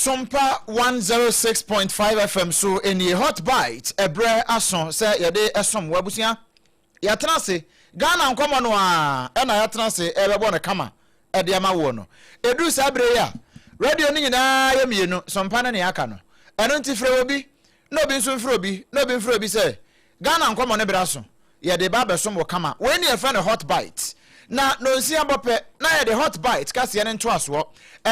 Sompa 106.5 FM so nie Hot Bite ɛberɛ aso sɛ yɛde ɛsom wɔ abusua yɛatena ase Ghana nkɔmmɔ no a ɛna yɛatena ase ɛbɛbɔ no kama ɛde ama woɔ no ɛduru saa berɛ yi a radio no nyinaa yɛ mmienu Sompa ne nea aka no ɛno nti frɛ obi na obi nso mfrɛ obi na obi mfrɛ obi sɛ Ghana nkɔmmɔ no berɛ aso yɛde ba abɛsom wo kama. Wei ne yɛfrɛ no Hot Bite. Na nonsia bɔ pɛ na yɛde Hot Bite kaseɛ no ntoasoɔ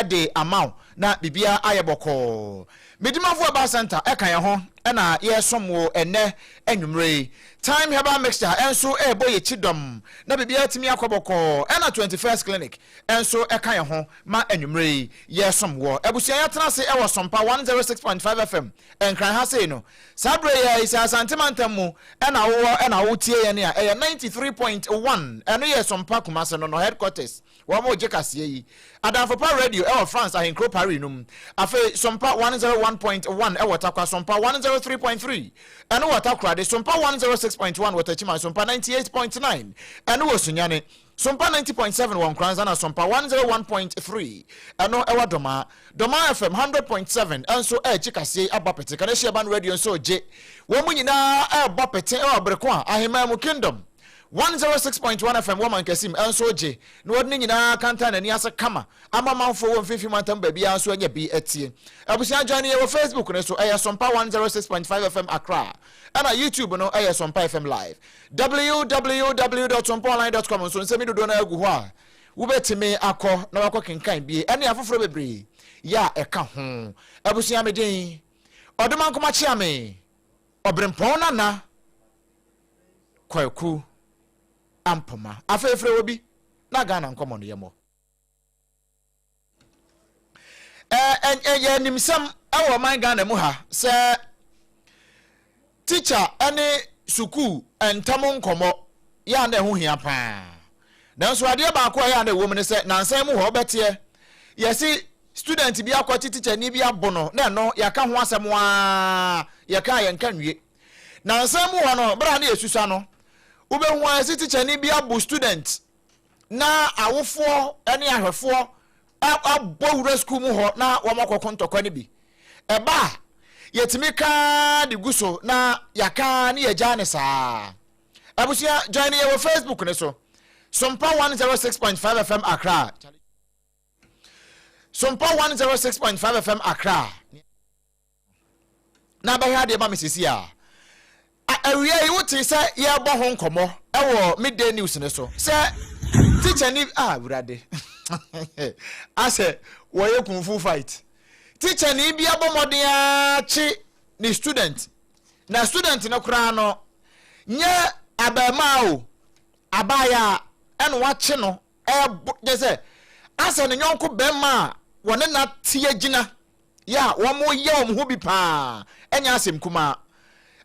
de ama wo na biribiara ayɛ bɔkɔɔ. Medimafo Herbal Centre ka yɛn ho na yɛresom wo ɛnnɛ anwummerɛ yi. Thyme Herbal Mixture nso rebɔ yɛn kyidɔm na biribiara atumi akɔ bɔkɔɔ. Ɛna 21st Clinic nso ka yɛn ho ma anwummerɛ yi yɛresom woɔ. Abusua yɛatena ase wɔ Sompa 106.5 FM Nkran ha sei no, saa berɛ yi ara yi, sɛ Asante mantam mu na wowɔ na wotie yɛn a, ɛyɛ 93.1, ɛno yɛ Sompa Kumase no no headquarters, wɔn regye kaseɛ yi. Adamfo Pa Radio ɛwɔ France ahenkuro Paris no mu. Afei Sompa 101.1 ɛwɔ Tarkwa, Sompa 103.3 ɛno wɔ Takoradi, Sompa 106.1 wɔ Techiman, Sompa 98.9 ɛno wɔ Sunyani. Sompa 90.7 wɔ Nkoranza na Sompa 101.3 ɛno ɛwɔ Domaa. Domaa FM 100.7 nso ɛregye kaseɛ yi abɔ apete. Kanehye Urban Radio nso regye. Wɔn mu nyinaa ɛrebɔ pete ɛwɔ bere ko a Aheman mu Kingdom 106.1 FM wɔ Mankasim nso regye na wɔde ne nyinaa kantan n'ani ase kama ama amanfoɔ wɔ mfimfini mantam baabiara nso anya bi atie. Abusua join yɛ wɔ Facebook no so ɛyɛ Sompa 106.5 FM Accra ɛna YouTube no ɛyɛ Sompa FM Live. Www dot sompaonline dot com nso nsɛm yi dodoɔ no ara gu hɔ a wobɛtumi akɔ na wakɔ kenkan bie ɛne afoforɔ bebree yɛ a ɛka ho. Abusua me din Ɔdomankoma Kyeame Ɔberempɔn Nana Kwaku Ampoma. Afei frɛ obi na Ghana nkɔmmɔ no yɛmmɔ. Ɛyɛ animsɛm wɔ ɔman Ghana mu ha sɛ tikya ne sukuu ntam nkɔmmɔ yɛ a na ɛho hia paa. Nanso adeɛ baako a ɛyɛ a na ɛwɔ mu ne sɛ nansan mu hɔ wobɛteɛ yɛse student bi akɔkye tikyani bi abo no na ɛno yɛaka ho asɛm aa yɛka a yɛnka nwie. Nansan mu hɔ no berɛ a na yɛsusua no wobɛhu a yɛse tikyani bi abo student na awofoɔ ne ahwɛfoɔ abɔ wura sukuu mu hɔ na wɔakɔko ntɔkwa no bi. Ɛba a, yɛtumi ka de gu so na yɛaka ne yɛgyaa ne saa. Abusua, join yɛ wɔ Facebook ne so. Sompa 106.5 FM Accra. Sompa 106.5 FM Accra. Na bɛhwɛ adeɛ ma me sisi a. Awia yi wote sɛ yɛrebɔ ho nkɔmmɔ wɔ midday news no so sɛ teacher ni ah wurade asɛ wɔyɛ kung fu fight teacher ni bi abɔ mmɔden akye ne student na student no koraa no nyɛ abɛɛmaa o abaayaa ɛna wakye no ɛɛbo gye sɛ asɛ ne nyɔnko bɛrima a wɔne na te agyina yɛ a wɔyɛ wɔn ho bi paa nyɛ asɛm kumaa.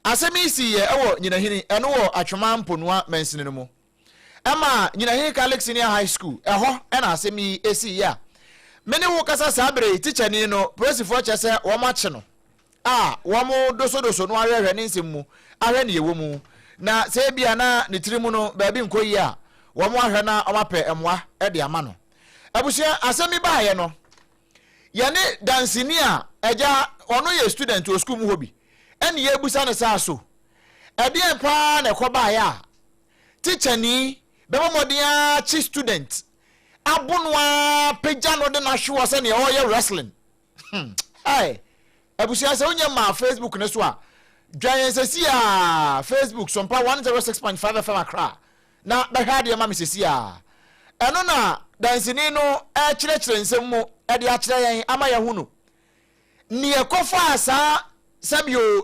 Asɛm yi siiɛ wɔ Nyinahini, ɛno wɔ Atwoma Mponua mansini no mu. Ɛma Nyinahini Catholic Senior High School, ɛhɔ na asɛm yi siiɛ a me ne wo kasa saa berɛ yi, tikyani no, polisifoɔ kyerɛ sɛ wɔakye no a wɔdosodoso no ahwɛhwɛ ne nsɛm mu ahwɛ nea ɛwɔ mu, na sɛ ebia na ne tiri mu no baabi nkɔ yie a, wɔahwɛ na wɔapɛ mmoa de ama no. Abusua, asɛm yi baeɛ no, Yɛne danseni a agya ɔno yɛ student wɔ sukuu mu hɔ bi ɛne yɛrebisa no sɛ aso ɛdeɛn paa na ɛkɔbaeɛ a tikyani bɛbɔ mmɔden ara kye student abo no ara pagya no de no ahwe hɔ sɛdeɛ ɔreyɛ wrestling. Hmm. Hey, abusua sɛ wonyɛ maa Facebook no so a dwa yɛn sɛsi a Facebook Sompa 106.5 FM Accra Na bɛhwɛ adeɛ ma me seesei ara. Ɛno na danseni no rekyerɛkyerɛ nsɛm mu de akyerɛ yɛn ama yɛahunu nea ɛkɔfaa saa sɛbio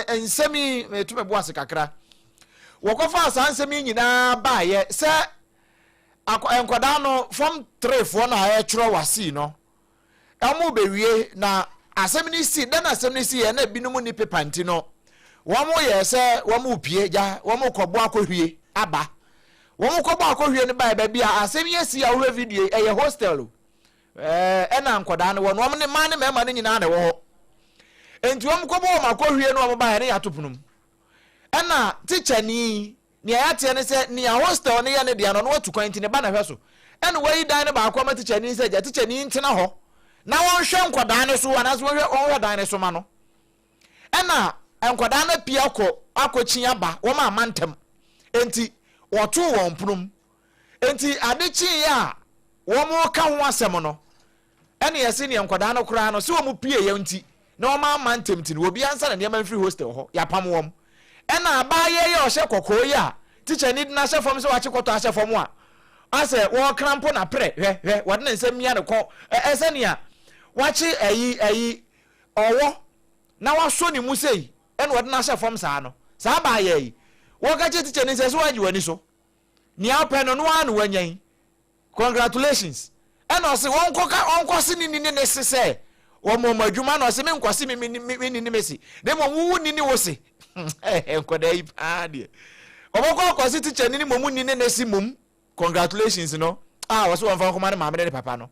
nsɛm yi, meto me bo ase kakra, wɔkɔfaa saa nsɛm yi nyinaa baeɛ sɛ nkwadaa no fam trefoɔ no a ɛretwerɛ wasii no Wɔrebewie na asɛm no si dɛn na asɛm no si yɛ na ebinom nni pepa nti no wɔyɛ sɛ wɔrepie gya wɔrekɔbɔ akɔhwie aba wɔkɔbɔ akɔhwie no bae baabi a asɛm yi asi a wohwɛ video yi ɛyɛ hostel o ɛɛ ɛna nkɔdaa no wɔ no wɔn ne mmaa ne mmarima no nyinaa na ɛwɔ hɔ nti wɔn kɔbɔ wɔn akɔhwie no wɔn baeɛ ne yɛato pono mu ɛna tikyani Nea yɛateɛ ne sɛ nea hostel no yɛ ne dea no, ɔno atu kwan nti ne ba na ɛhwɛ so. Ɛna wayi dan no baako ama tikyani sɛ gya tikyani ntena hɔ. na wɔnhwɛ nkwadaa no so anaasɛ wɔnhwɛ wɔnhwɛ dan no so ma no. Ɛna nkwadaa no apue akɔ akɔkyi aba, wɔn amma ntɛm. Enti wɔtoo wɔn pono mu. Enti ade kyeeɛ a wɔreka ho asɛm no, ɛna yɛse neɛ nkwadaa no koraa no sɛ wɔn pieeɛ nti na wɔn amma ntɛm nti no obiara nsa ne nneɛma mfiri hostel hɔ, yɛapam wɔn. Ɛna abaayewa yi a ɔhyɛ kɔkɔɔ yi a tikyani de no ahyɛ fam sɛ wakye kɔtɔ ahyɛ fam a asɛ wɔrekra mpo na prɛ hwɛ hwɛ wɔde ne nsa mia ne kɔn ɛ sɛnea wakye ayi ayi ɔwɔ na wasɔ ne mu sei ɛna wɔde no ahyɛ fam saa no, saa abaayewa yi wɔka kyerɛ tikyani sɛ sɛ woagye w'ani so nea wopɛ no no ara na woanya yi Congratulations. Ɛna ɔse wɔnkɔka ɔnkɔse ne ni ne ne se sɛ wɔn wɔn adwuma na ɔse menkɔse me me me ni ne me se na mmom wo wo ni ne wo se nkɔdaa yi paa deɛ ɔbɛkɔ akɔse teacher ni ne mmom ni ne ne se mmom congratulations no a ɔse wɔmfa nkɔma ne maame ne ne papa no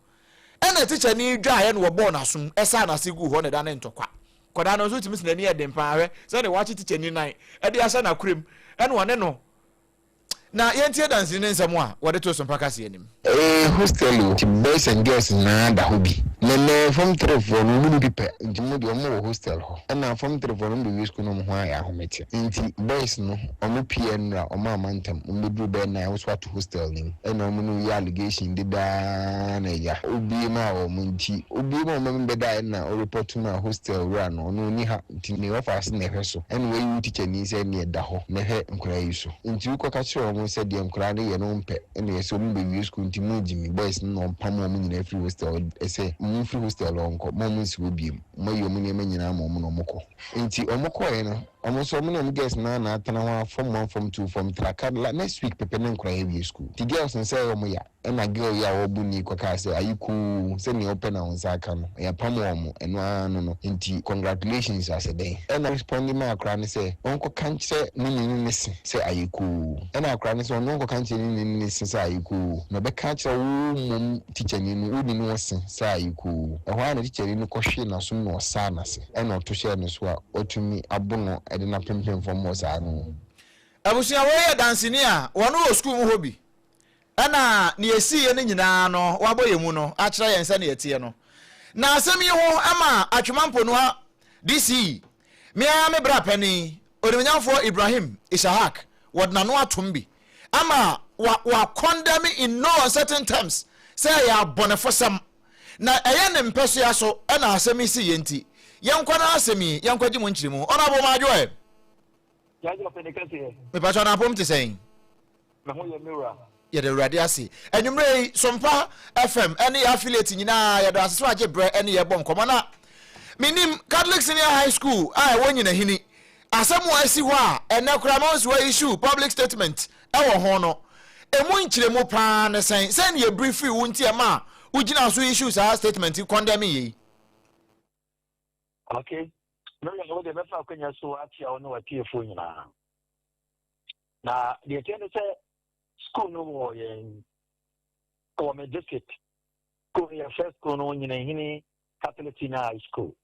ɛna teacher ni dwaeɛ na wɔbɔɔ n'asom ɛsaa n'ase guu hɔ na ɛda ne ntɔkwa kɔdaa no nso tumi sɛ n'ani yɛ den paa hwɛ sɛdeɛ wakye teacher ni nan ɛde ahyɛ n'akorem ɛna ɔne no Na yɛntie danseni no nsɛm a wɔde too Sompa Kaseɛ anim. Ɛyɛ hostel o, nti boys and girls nyinaa da hɔ bi. Na nɛ form three foɔ no ɔmo nni bi pɛ, nti ɔmo deɛ ɔmo wɔ hostel hɔ. Ɛna form three foɔ no ɔmo bɛwie school na ɔmo ho ayɛ ahomete. Nti boys no ɔmo pie nnora ɔmo amma ntɛm, ɔmo bɛduru bɛyɛ nine wo so ato hostel no mu. Ɛna ɔmo ne wo yɛ allegation dedaa na agya obue maa wɔn. Nti obue maa wɔn ma bɛdaeɛ na ɔrepɔto maa hostel wura no, ɔno ɔnni ha. Nti ne wɔfa na ɛhwɛ so. Ɛna wayi wo tikyani sɛ neɛ da hɔ na hwɛ nkwadaa yi so. Nti wokɔ ka kyerɛ wɔn sɛ deɛ nkwadaa no yɛ no wompɛ ɛna yɛsɛ wɔn bɛwie sukuu nti mo gyimi boys no na wɔpam wɔn nyinaa firi hostel sɛ mo mfiri hostel hɔ nkɔ mma wɔn nsi hɔ biom moayi wɔn nneɛma nyinaa ama wɔn na wɔn kɔ. Nti wɔn kɔeɛ no wɔn nso wɔn ne wɔn girls no ara na atena hɔ ara form one form two form three aka la next week pɛpɛ na nkwadaa yi awie sukuu nti girls no sɛ ɛyɛ wɔn ya. Ɛnna girl yi a ɔrebɔ ni kɔkaa sɛ, Ayikoo, sɛ nea wopɛ na wo nsa aka no, yɛapam wɔn, ɛno ara no no, nti congratulations asɛ dɛn? Ɛnna ɔresponde maa akwadaa no sɛ ɔnkɔka nkyerɛ ne ni ne ne se sɛ ayikoo. Ɛnna akwadaa no sɛ ɔno ɔnkɔka nkyerɛ ne ni ne ne se sɛ ayikoo, na ɔbɛka akyerɛ wo mmom tikyani no, wo ni ne wo se sɛ ayikoo. Ɛhɔ ara na tikyani no kɔhwee n'asom na ɔsaa n'ase, ɛnna ɔto hyɛɛ no so a watumi abo no de no apempem fam hɔ saa no. Abusua wei yɛ danseni a wɔn wɔ sukuu mu hɔ bi. Ɛna nea esiiɛ no nyinaa no wabɔ yɛn mu no akyerɛ yɛn sɛnea ɛteɛ no. Na asɛm yi ho ma Atwema Mponua DC, me ara me bra panin, Onimuonyamfoɔ Ibrahim Ishahak, wɔde n'ano atom bi ama wa wa condemn in no uncertain terms sɛ ɛyɛ abɔnefosɛm. Na ɛyɛ ne mpɛsoa so na asɛm yi siiɛ nti, yɛnkɔ na asɛm yi yɛnkɔgye mu nkyeremu. Honourable Madwoɛ. Mepakyɛ na apom te sɛn? Me ho yɛ me wura. Yɛda Awurade ase. Anwummerɛ yi, Sompa FM ne yɛ affiliate nyinaa yɛda ase sɛ wagye berɛ ne yɛbɔ nkɔmmɔ. Na menim Catholic Senior High School a ɛwɔ Nyinahini, asɛm a asi hɔ a ɛnɛ koraa ma nso issue public statement ɛwɔ ho no, ɛmu nkyerɛmu paa ne sɛn? Sɛn ne yɛbiri firi wo nti ɛma a wogyina so issue saa statement yi condemn yei? Okay. Me wura, wo deɛ mɛfa akwanya so akyia wo ne w'atiefoɔ nyinaa. Na deɛ ɛteɛ ne sɛ school no wɔ yɛn wɔ me district. School no yɛ first school no Nyinahini Catholic Senior High School.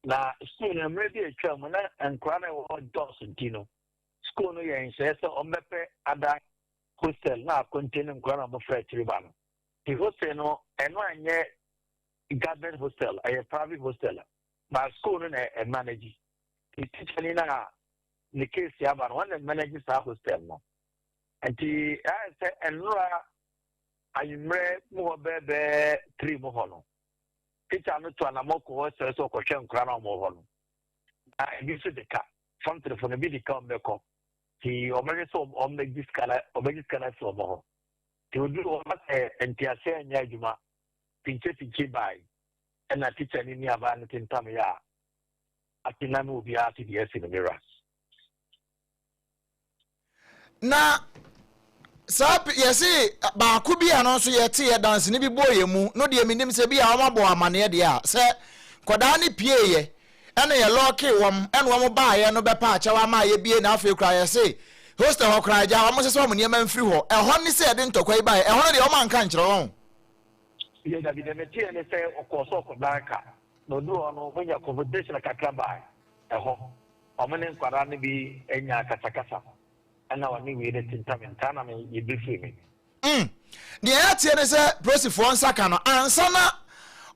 Na school no mmerɛ bi a atwa mu na nkwadaa no ɛwɔ hɔ dɔɔso nti no school no yɛ nhyɛɛ sɛ wɔbɛpɛ ada hostel na akonte ne nkwadaa na wɔfrɛ akyiri ba no. Nti hostel no ɛno anyɛ government hostel, ɛyɛ private hostel but school no na ɛmanage. Nti teacher ni no a ne case aba no, wɔn na manage saa hostel no. Nti ayɛ sɛ nnora anwummerɛ mu hɔ bɛɛbɛɛ three mu hɔ no, teacher no to anamɔ kɔ hɔ sɛ sɛ ɔkɔhwɛ nkora na wɔn hɔ no. Na ebi nso de ka, fam telefon ebi de ka wɔn bɛkɔ. Nti wɔbɛhwɛ sɛ wɔn bɛgye sika na wɔbɛgye sika na asi wɔn hɔ. Nti oduru hɔ na sɛ nteaseɛ nyɛ adwuma, pinkye-pinkye bae, ɛna teacher no nuabaa no tentam yɛ a, ate na me obiara ate deɛ asi no me wura. Na saa yɛse baako bi a no nso yɛte yɛ dansene bi bɔɔ yɛ mu no deɛ menim sɛ bi a wɔn abɔ amaneɛ deɛ a sɛ nkɔdaa no pieeɛ ɛna yɛ lɔɔke wɔn ɛna wɔn baayɛ no bɛpa akyɛw ama yɛbie na afei koraa yɛse hostel hɔ koraa agya wɔn sɛ sɛ wɔn nneɛma mfiri hɔ ɛhɔ ne sɛ yɛde ntɔkwa yi baeɛ ɛhɔ no deɛ wɔn anka nkyerɛ wɔn. Yɛ dabi deɛ meteɛ ne sɛ ɔkɔɔ sɛ ɔkɔdan ka na ɔduru hɔ no wɔnya conversation kakra baa ɛhɔ wɔn ne nkwadaa no bi nya akasakasa ɛna wɔne wei no tentam ntaa na me yɛbi firi me. Mm. Deɛ yɛateɛ ne sɛ polisifoɔ nsa ka no ansa na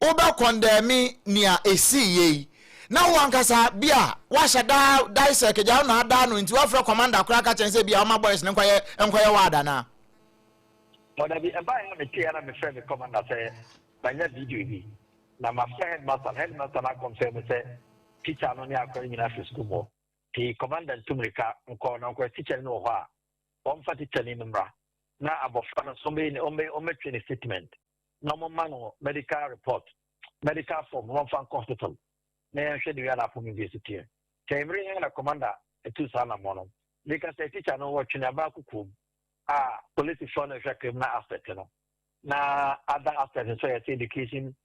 wobɛ kɔndɛmi nea esii yɛ yi na wo ankasa bi a wahyɛ daa dissect gya wo na adaa no nti wafrɛ commander koraa ka kyɛn sɛ bi a ɔma boys no nkɔyɛ nkɔyɛ ward anaa? Ɔdabi, ɛbaeɛ a meteeɛ na mefrɛ me commander sɛ manya video bi na mafrɛ headmaster no, headmaster no akɔmfɛɛ me sɛ teacher no ne akora no nyinaa firi sukuu mu hɔ nti commander ntu mmirika nkɔ na ɔnkɔyɛ teacher no wɔ hɔ a wɔmfa teacher ni no mmra na abɔfra no nso ɔmmɛtwe ne statement na wɔmma no medical report, medical form na wɔmfa nkɔ hospital na yɛnhwɛ deɛ wia n'apɔmuden si teɛ. Sɛ mmere yɛn na commander tu saa anammɔn no, meka sɛ teacher no wɔtwe ne aba kokoam a polisifoɔ no hwɛ criminal aspect no na other aspect nso yɛ sɛ education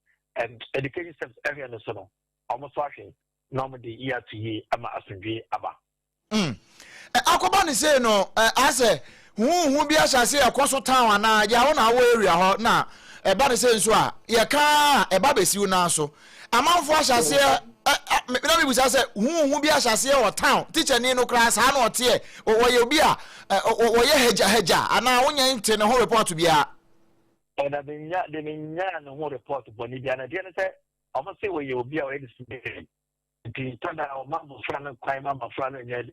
education service ɛhwɛ no so no, wɔn nso ahwɛ na wɔn de yi ato yie ama asomdwe aba. Akɔba ne sei no, asɛ huhuhu bi ahyɛ ase ɛkɔ so town anaa gya wo na awɔ area hɔ na ɛba ne sei nso a yɛka a ɛba bɛsiw naa so amanfoɔ ahyɛ aseɛ. Na mebusa sɛ huhu bi ahyɛ aseɛ wɔ town, teacher ni no koraa saa na ɔteɛ, wɔyɛ obi a wɔyɛ hagya hagya anaa wonyɛ nte ne ho report biara? Ɛna menya de menya ne ho report bɔne biara na deɛ ne sɛ ɔmo se wɔyɛ obi a ɔyɛ disciplinary nti tɔda ɔma mmɔfra no kwan ma mmɔfra no nyɛ.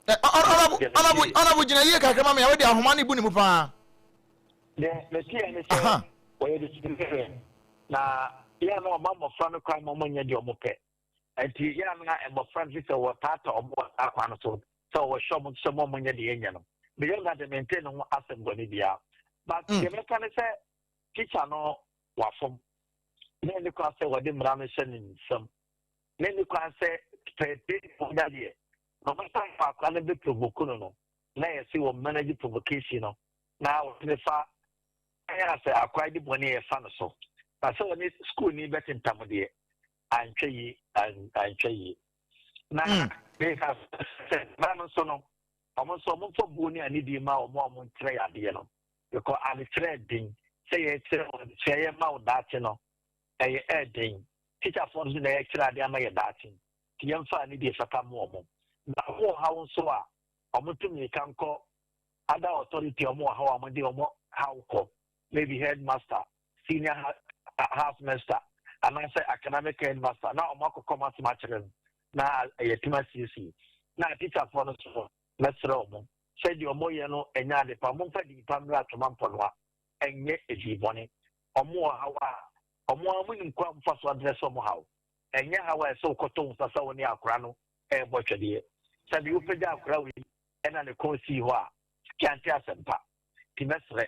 Ɔnabo gyina yie kakra ma me a wode ahoma no bu ne mu paa. Deɛ meteɛ ne sɛ wɔyɛ disciplinarian na yɛ na ɔma mmɔfra no kwan ma ɔmo nyɛ deɛ ɔmo pɛ, nti yɛ na mmɔfra no fi sɛ wɔtaata ɔmo wɔ saa kwan no so sɛ wɔhyɛ ɔmo sɛ mo ɔmo nyɛ deɛ ɛnyɛ no. Meyɛ nga de mente ne ho asɛm bɔne biara, but deɛ mɛka ne sɛ teacher no wafom na ɛne kwan sɛ wɔde mmara no hyɛ ne nsam na ɛne kwan sɛ pɛɛpɛ ɔnya deɛ na ɔbɛsa fa akora no bɛ provoke no na yɛse wɔ manage provocation no na wɔtene fa ɛyɛ a sɛ akora de bɔne yɛfa no so na sɛ wɔne school ni bɛtentam deɛ antwa yie, antwa yie. Na meka sɛ mmara no nso no, ɔmo nso ɔmo mfa buo ne anidie ma ɔmo a ɔmo nkyerɛ yɛ adeɛ no, because adekyerɛ den sɛ yɛkyerɛ wɔn adekyerɛ yɛ ma wo daakye no ɛyɛ ɛɛden. Teacherfoɔ no nso na yɛkyerɛ adeɛ ama yɛ daakye, nti yɛmfa anidie fata mo ɔmo na ɔmo wɔ haw nso a ɔmo tumi ka nkɔ other authority a ɔmo wɔ haw a ɔmo de ɔmo haw kɔ, maybe headmaster, senior housemaster anaasɛ academic headmaster na ɔmo akɔkɔ ɔmo asɛm akyerɛ no na yɛtumi asiesie. Na teacherfoɔ no so mɛsrɛ ɔmo sɛdeɛ ɔmo yɛ no ɛnyɛ ade pa. Ɔmo mfa di pa mmra Atwoma Mpɔnoa, ɛnyɛ edi bɔne. Ɔmo wɔ haw a ɔmo a ɔmo nim kwan a ɔmo fa so address ɔmo haw. Ɛnyɛ haw a ɛsɛ wokɔtɔ wo nsa sɛ wo ne akora no ɛrebɔ twɛdeɛ sɛbi wopagya akora wei ɛna ne kɔn sii hɔ a yɛante asɛmpa. Nti mɛsrɛ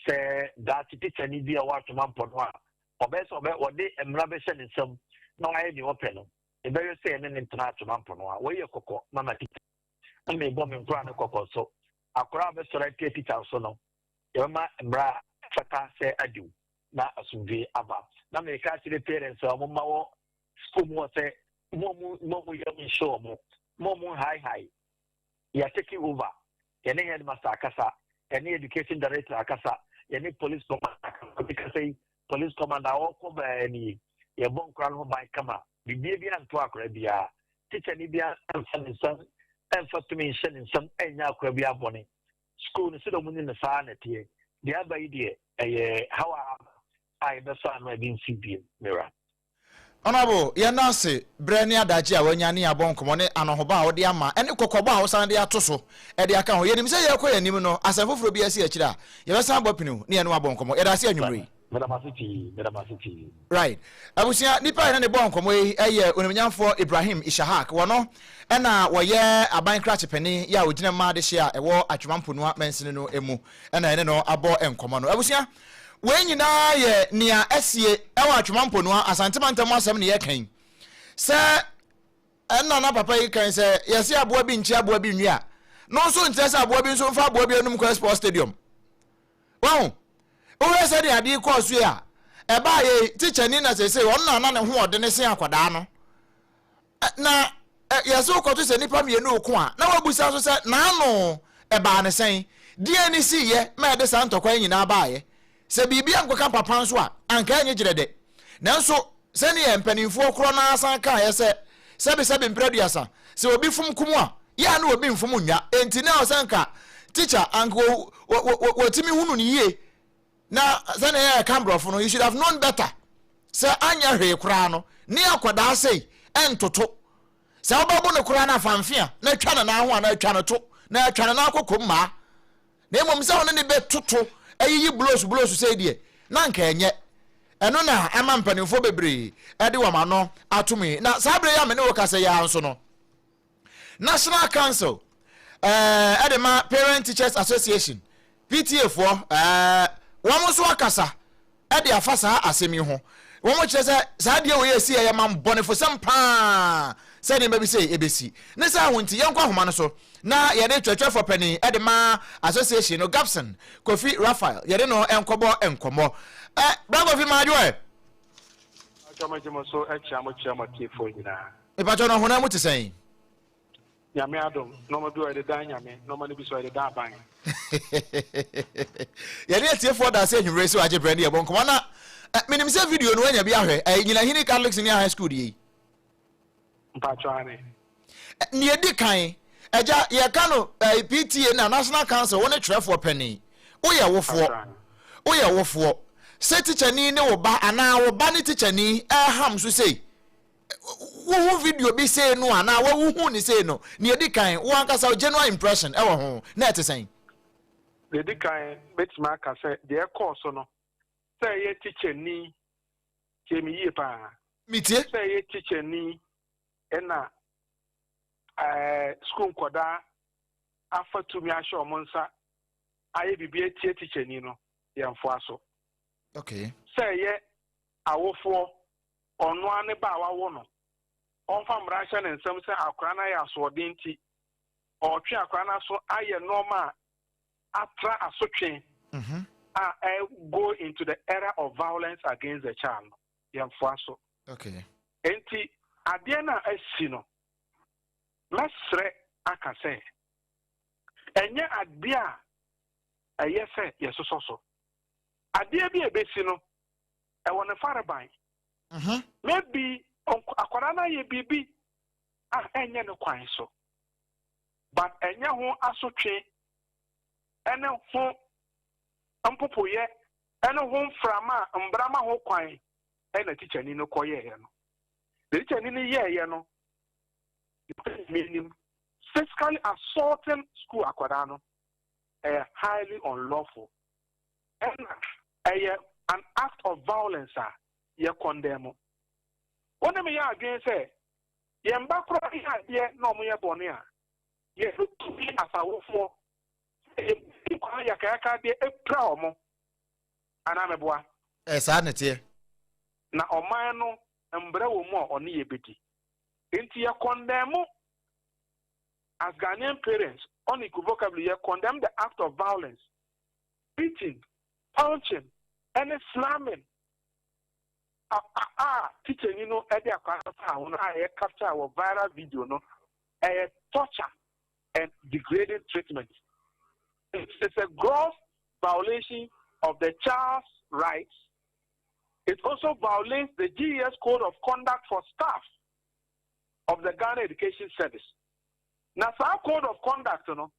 sɛ daakye tikyani bi a ɔwɔ Atwoma Mpɔnoa a ɔbɛyɛ sɛ ɔbɛ wɔde mmara bɛhyɛ ne nsam na wayɛ deɛ ɔpɛ no, ɛbɛyɛ sɛ ɛne ne ntena Atwoma Mpɔnoa. Wei yɛ kɔkɔ mama tikya na mebɔ me nkora ne kɔkɔ so. Akora a bɛsɔre atia tikya so no, yɛbɛma mmara a fata sɛ adiw na asomdwe aba. Na meka kyerɛ parents a ɔmo ma wɔ school mu hɔ sɛ mo yam nhyɛ ɔmo, mo nhaehae. Yɛ taking over, yɛne headmaster akasa, yɛne education director akasa, yɛne police commander akasa. Obi kasa yi, police commander a ɔkɔ baa nie. Yɛbɔ nkora no ho ban kama, bibie bi anto akora biara, teacher ni bi amfa ne nsam ɛmfa tumi nhyɛ ne nsam ɛnyɛ akora bi abɔne. School no sɛdeɛ ɔmo nim no saa na ɛteɛ. Deɛ aba yi deɛ ɛyɛ haw a yɛbɛsɔ ano a ebi nsi biem mira. Honorable, yɛn ase berɛ ne adagye a wanya ne yɛabɔ nkɔmmɔ ne anohoba a wode ama ne kɔkɔbɔ a wosan de ato so de aka ho. Yɛnim sɛ yɛrekɔ yɛn anim no, asɛm foforɔ bi asi akyire a yɛbɛsan abɔ pini ne yɛne wabɔ nkɔmmɔ. Yɛda ase anwummerɛ yi. Right. Abusua, nipa a yɛne ne bɔ nkɔmmɔ yi yɛ Onimnyamfoɔ Ibrahim Ishahak. Wɔno ɛna wɔyɛ aban krakye panin yɛ a ɔgyina mmaa adehyeɛ a ɛwɔ Atwima Mponua mansini no mu ɛna yɛne no abɔ nkɔmmɔ no. Abusua, wei nyinaa yɛ nea asie ɛwɔ Atwima Mponua Asante mantam asɛm ne yɛka yi. Sɛ ɛna na papa yi kan sɛ yɛse aboa bi nkye aboa bi nwi a, no nso nkyerɛ sɛ aboa bi nso mfa aboa bi anum kɔ sports stadium. Wahu? Wohwɛ sɛdeɛ adeɛ kɔɔ so yi a, ɛbaa yɛ tikyani na seesei ɔno na na ne ho ɔdene sen akwadaa no. Na yɛsɛ wokɔto sɛ nnipa mmienu reko a, na wabusa nso sɛ n'ano ɛbaa ne sɛn? Deɛn ne siiɛ ma ɛde saa ntɔkwa yi nyinaa baeɛ? Sɛ biribi ankɔka papa nso a, anka ɛnyɛ gyerɛdɛ. Nanso sɛdeɛ mpanimfoɔ korɔ no ara san kaeɛ sɛ, sɛbesɛbe mprɛ aduasa, sɛ obi fom kum a, yɛ a na obi mfom nnwa. Enti na ɛwɔ sɛ anka Teacher, anka wɔtumi hunu no yie na sɛnea yɛka mborɔfo no, you should have known better sɛ anyɛ hwee koraa no ne akwadaa sei ɛntoto. Sɛ wobɛbo no koraa no, afamfe a na atwa ne nan ho anaa atwa no to na atwa ne nan akɔkɔ mmaa, na mmom sɛ ɔne ne bɛtoto ayiyi blows blows sei deɛ, na anka ɛnyɛ. Ɛno na ama mpanimfoɔ bebree de wɔn ano atom yi. Na saa berɛ yi a me ne wo kasa yi ara nso no, National Council ɛde ma Parent Teachers Association, PTA foɔ, wɔn nso akasa de afa saa asɛm yi ho. Wɔn kyerɛ sɛ saa adeɛ wei esi ɛyɛ man bɔnefosɛm paa sɛ nneɛma bi sɛ ebesi. Ne saa ho nti, yɛnkɔ ahoma no so na yɛde kyerɛkyerɛfoɔ panin de ma association no, Gabson Kofi Raphael, yɛde no nkɔbɔ nkɔmmɔ. Bra Kofi, maadwo ɛ. Atwa mo gye mo so akyia mo kyia mo atiefoɔ nyinaa. Mepatwɔ no honam mu te sɛn? Nyame adom, nnoɔma bi wɔ yɛde dan Nyame, nnoɔma no bi so yɛde dan aban. Yɛne atiefoɔ da ase anwummerɛ sɛ wagye berɛ ne yɛbɔ nkɔmmɔ na menim sɛ video no wanya bi ahwɛ, Nyinahini Catholic Senior High School deɛ yi. Mpatwɔ ane. Nea ɛdi kan, agya, yɛka no PTA na National Council, wo ne twerɛfoɔ panin, woyɛ wofoɔ, woyɛ wofoɔ, sɛ tikyani ne wo ba anaa wo ba ne tikyani ɛreham so sei, wohu video bi sei no anaa wohu ne sei no, nea ɛdi kan, wo ankasa wo general impression ɛwɔ ho na ɛte sɛn? Deɛ ɛdi kan, mɛtumi aka sɛ deɛ ɛkɔɔ so no, sɛ ɛyɛ tikyani, tie me yie paa, Metie. Sɛ ɛyɛ tikyani ɛna sukuu nkɔdaa afa tumi ahyɛ wɔn nsa ayɛ biribi atia tikyani no, yɛmfoa so. Sɛ ɛyɛ awofoɔ, ɔno ara ne ba a wawo no, ɔmfa mmara nhyɛ ne nsam sɛ akwadaa no ayɛ asoɔden nti, ɔretwe akwadaa no aso ayɛ nneɛma a atra asotwe a ɛ go into the era of violence against the child no, yɛmfoa so. Enti adeɛ no a asi no, mɛsrɛ aka sɛ, ɛnyɛ adeɛ a ɛyɛ sɛ yɛsosɔ so. Adeɛ bi a ɛbɛsi no, ɛwɔ ne fareban. Maybe akwadaa no ayɛ biribi a ɛnyɛ ne kwan so, but ɛnyɛ ho asotwe ɛne ho mpopoyɛ ɛne ho mframa a mbra ma ho kwan ɛna tikyani no kɔyɛeɛ no. Deɛ tikyani no yɛeɛ no, menim physically assaulting school akwadaa no ɛyɛ highly unlawful, ɛna ɛyɛ an act of violence a yɛ condemn. Wo ne me yɛ adwene sɛ yɛn ba koraa yɛ adeɛ na ɔmo yɛ bɔne a, yɛn tumi asawofoɔ sɛ yɛbi kwan yakayaka adeɛ epira ɔmo anaa mɛboa? Saa ne teɛ. Na ɔman no mbrɛ wɔ mu a ɔne yɛ bɛdi, nti yɛ condemn as Ghanaian parents unequivocally. Yɛ condemn the act of violence, beating, punching ɛne slamming a a tikyani no ɛde akwadaa fa ho no a yɛ capture wɔ viral video no. Ɛyɛ torture and degrading treatment. It's a gross violation of the child's rights. It also violates the GES Code of Conduct for staff of the Ghana Education Service. Na saa code of conduct no,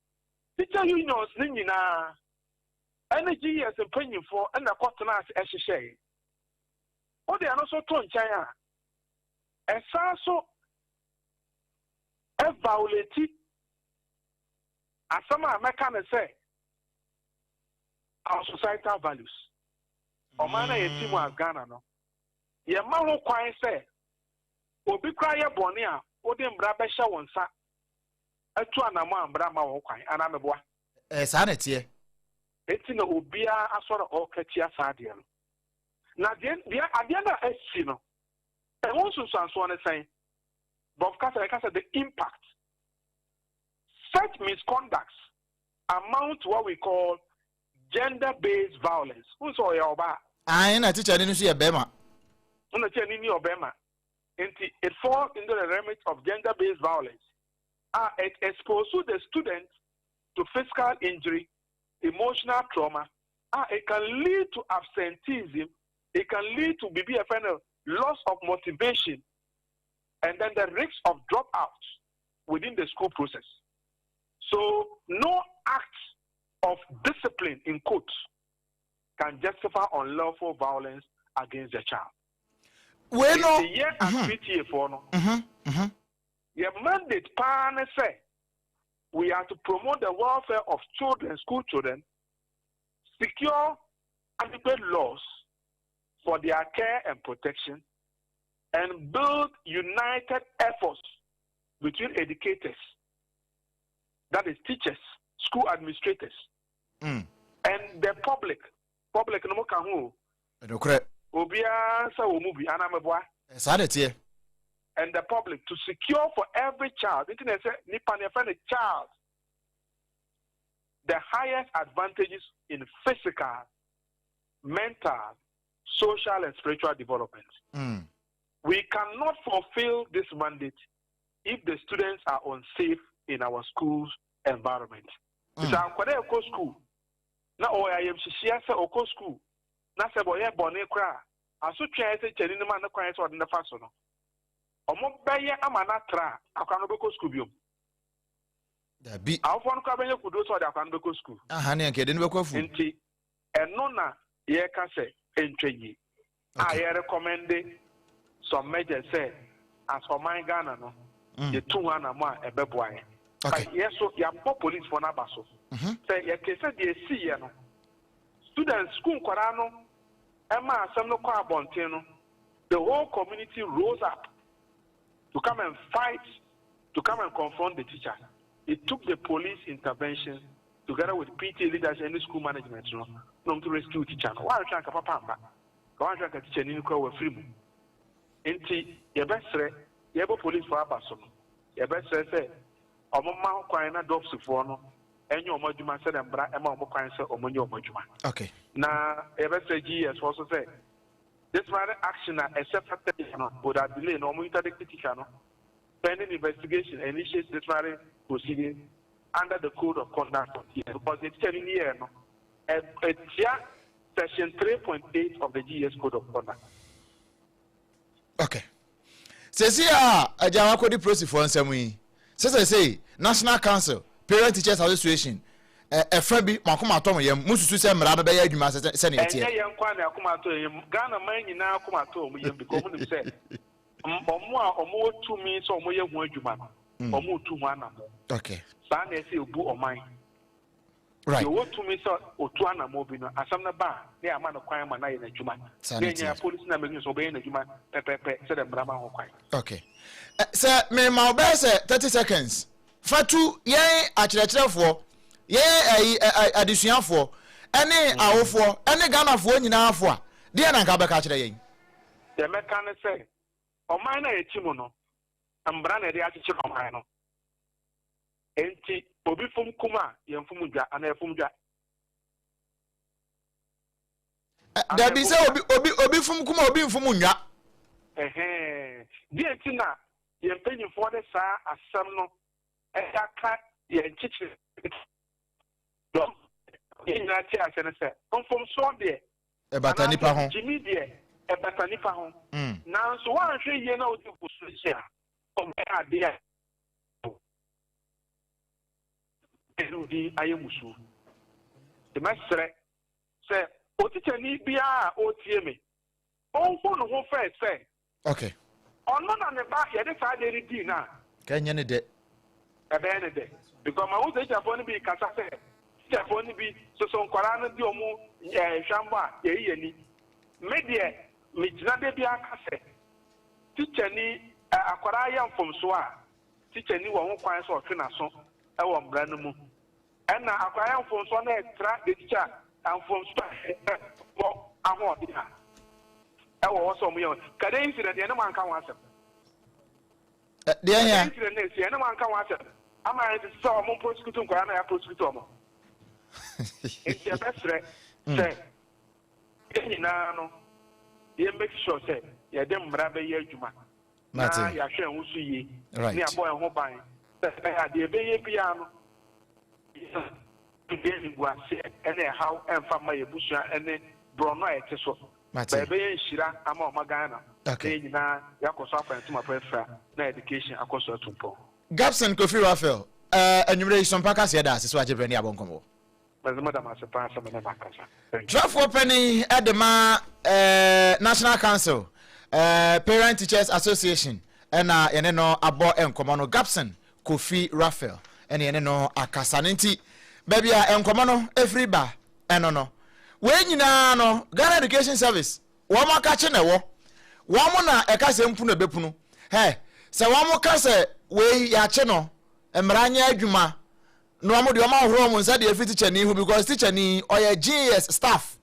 teacher unions ne nyinaa ɛne GES mpanyinfoɔ ɛna ɛkɔtena ase ɛhyehyɛe. Wode ɛno nso to nkyɛn a, ɛsan so ɛviolate asɛm a mɛka ne sɛ our societal values. Ɔman no a yɛte mu as Ghana no, yɛma ho kwan sɛ obi koraa yɛ bɔne a, wode mmara bɛhyɛ wo nsa atu anammɔ a mmara ma wo kwan anaa meboa? Saa na ɛteɛ. Enti na obiara asɔre a ɔreka tia saa adeɛ no. Na deɛ deɛ adeɛ no a asi no, ɛho nsunsuansoɔ ne sɛn? Borɔfo kasa yɛka sɛ the impact. Such misconducts amount to what we call gender-based violence. N sɛ ɔyɛ ɔbaa. Ae, na teacher ni no nso yɛ bɛrima. Na teacher ni ni ɔbɛrima. Nti it falls into the remit of gender-based violence. Ah, it exposes the student to physical injury, emotional trauma. Ah, it can lead to absenteeism. It can lead to bibi a loss of motivation, and then the risk of dropout within the school process. So no act of discipline in quotes can justify unlawful violence against the child. Wei no. Nti yɛ as PTA foɔ no, yɛ mandate paa ne sɛ we are to promote the welfare of children, school children, secure adequate laws for their care and protection, and build united efforts between educators, that is teachers, school administrators, and the public. Public no mo ka ho o. Nokorɛ. Obiara nsa wɔ mu bi, anaa meboa? Saa na ɛteɛ. And the public to secure for every child, nti na ɛsɛ nipa no yɛfrɛ no child, the highest advantages in physical, mental, social and spiritual development. We cannot fulfill this mandate if the students are unsafe in our schools environment. Sɛ akwadaa ɛkɔ school na ɔwɔ ayamhyehyeɛ sɛ ɔkɔ school na sɛ ɔyɛ bɔne koraa a, asotwe a ɛsɛ kyɛni no ma ne kwan sɛ ɔde no fa so no, ɔmo bɛyɛ ama no atra a, akwadaa no bɛkɔ school biom. Dabi. Awofoɔ no koraa bɛnyɛ kudo sɛ ɔde akwadaa no bɛkɔ school. Aha ne anka yɛde no bɛkɔ afu. Nti ɛno na yɛka sɛ ɛntwa yie a yɛ recommend some measures sɛ as ɔman Ghana no, yɛtu ho anamɔ a ɛbɛboa yɛn. Yɛ so yɛabɔ policefoɔ no aba so sɛ yɛte sɛ deɛ ɛsiiɛ no, students, school nkwadaa no ɛma asɛm no kɔ abɔnten no, the whole community rose up to come and fight, to come and confront the teacher. It took the police intervention together with PTA leadership and the school management no na to rescue teacher no. Wɔanhwɛ anka papa amba, ka wɔanhwɛ anka teacher ni no koraa wafiri mu. Nti yɛbɛsrɛ, yɛbɔ policefoɔ aba so no, yɛbɛsrɛ sɛ ɔmo ma kwan na dɔpsifoɔ no ɛnyɛ ɔmo adwuma sɛdeɛ mmara ɛma ɔmo kwan sɛ ɔmo nyɛ ɔmo adwuma. Na yɛbɛsrɛ GES foɔ so sɛ disciplinary action a ɛsɛ fata no without delay na ɔmo interdict teacher no pending investigation and initiate disciplinary proceedings under the code of conduct of GES, because the teacher ni yɛ no ɛtia section 3.8 of the GES code of conduct. Okay, sɛsi a agya wakɔdi polisifoɔ nsɛm yi sɛ sɛ National Council Parent Teachers Association ɛfɛ bi mo akoma atɔ mo yam, mo susu sɛ mmara no bɛyɛ adwuma sɛ sɛnea ɛnyɛ ɛteɛ. Yɛn kwan na akoma atɔ yɛn yam. Ghana man nyinaa akoma atɔ wɔn yam because wɔn nim sɛ ɔmo a ɔmo wɔ tumi sɛ ɔmo yɛ ho adwuma no, ɔmo tu ho anamɔ. Saa na ɛsɛ ebu ɔman. Deɛ ɔwɔ tumi sɛ otu anamɔ bi no, asɛm no ba a, ne ama no kwan ma no ayɛ n'adwuma. Saa ne na ɛnyɛ ɛteɛ. Polisi na mɛgyina sɛ ɔbɛyɛ n'adwuma pɛpɛɛpɛ sɛdeɛ mmara ma ho kwan. Okay, sɛ mema wo bɛyɛ sɛ 30 seconds fa tu yɛn akyerɛkyerɛfoɔ, yɛn ɛyi ɛ ɛ adesuafoɔ ɛne awofoɔ ɛne Ghanafoɔ nyinaa fo a, deɛ na nka bɛka kyerɛ yɛn? Deɛ mɛka ne sɛ ɔman no a yɛkyi mu no, mmara na yɛde akyekyere ɔman no. Enti obi fom kum a, yɛmfom dwa anaa yɛfom dwa? Dabi, sɛ obi fom kum a, obi mfom nwa. Ɛhɛn, deɛ nti na yɛn mpanyinfoɔ de saa asɛm no ɛde aka yɛn kyekyere dɔm yɛn nyinaa te ase no sɛ mfomsoɔ deɛ ɛbata nipa ho. Gyimi deɛ, ɛbata nipa ho. Nanso woanhwɛ yie na wodi mfomsoɔ akyi a, ɔbɛyɛ adeɛ a ɛne odi ayɛ musuo. Nti mɛsrɛ sɛ otikyani biara a ɔretie me, ɔnhu ne ho fɛ sɛ ɔno na ne ba yɛde saa adeɛ no dii no a, Kɛnyɛ ne dɛ. Ɛbɛyɛ ne dɛ, because ma wo sɛ tikyafoɔ no bi kasa sɛ tikyafoɔ no bi soso nkwaraa no di ɔmo hwambɔ a yɛyi yɛn ni. Me deɛ, megyina de bi aka sɛ tikyani akwaraa yɛ mfomsoɔ a, tikyani wɔ ho kwan sɛ ɔtwe n'aso ɛwɔ mmara no mu. Ɛna akwaraa yɛ mfomsoɔ na ɛtra de tikya mfomsoɔ a ɛbɔ ahoɔden a ɛwɔ hɔ sɛ ɔmo yɛ kade incident yɛn ne mo anka ho asɛm. Deɛ hia. Incident na esi, yɛn ne mo anka ho asɛm ama yɛn sɛ ɔmo prosecute nkwaraa na yɛ prosecute ɔmo. Nti ɛbɛsrɛ sɛ yɛn nyinaa no yɛn make sure sɛ yɛde mmara bɛyɛ adwuma na Mate. yɛahwɛ ɛho so yie ne abɔ ɛho ban sɛ ɛbɛyɛ adeɛ ɛbɛyɛ biara no, yɛde animguaseɛ ɛne ɛhaw ɛmfa mma yɛ busua ɛne borɔno a yɛte so. Mate. Bɛyɛ nhyira ama ɔma Ghana na yɛn nyinaa yɛakɔ so afa ntoma pa afira na education akɔ so atu mpɔn. Gabson Kofi Raphael, anwummerɛ yi Sɔmpa kaseɛ da ase so agye berɛ ne abɔ nkɔmmɔ. Mɛdze meda mo ase paa sɛ me ne mo akasa. Thank you. Twerɛfoɔ panin de ma eh, National Council eh, Parent Teachers Association ɛna yɛne no abɔ nkɔmmɔ no, Gabson Kofi Raphael ɛna yɛne no akasa no. Nti baabi a nkɔmmɔ no ɛfiri ba ɛno no, wei nyinaa no Ghana Education Service wɔn akakye na ɛwɔ wɔn na ɛka sɛ mpunu ɛbɛpunu hɛ sɛ wɔn ka sɛ wei yɛakye no mmara nyɛ adwuma na wɔn deɛ wɔn ahohoro wɔn nsa deɛ afiri tikyani ho because tikyani ɔyɛ GS staff.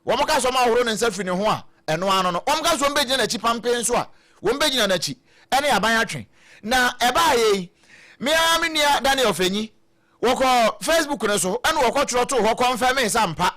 Wɔn ka sɛ wɔn ahohoro ne nsa firi ne ho a, ɛno ano no wɔn ka sɛ wɔn bɛgyina n'akyi pampee nso a, wɔn bɛgyina n'akyi ɛne aban atwe. Na ɛbaa yɛ yi, me ara me nua Daniel Fenyi wɔkɔ Facebook no so ɛna wɔkɔ twerɛ too hɔ kɔnfɛmee sɛ ampa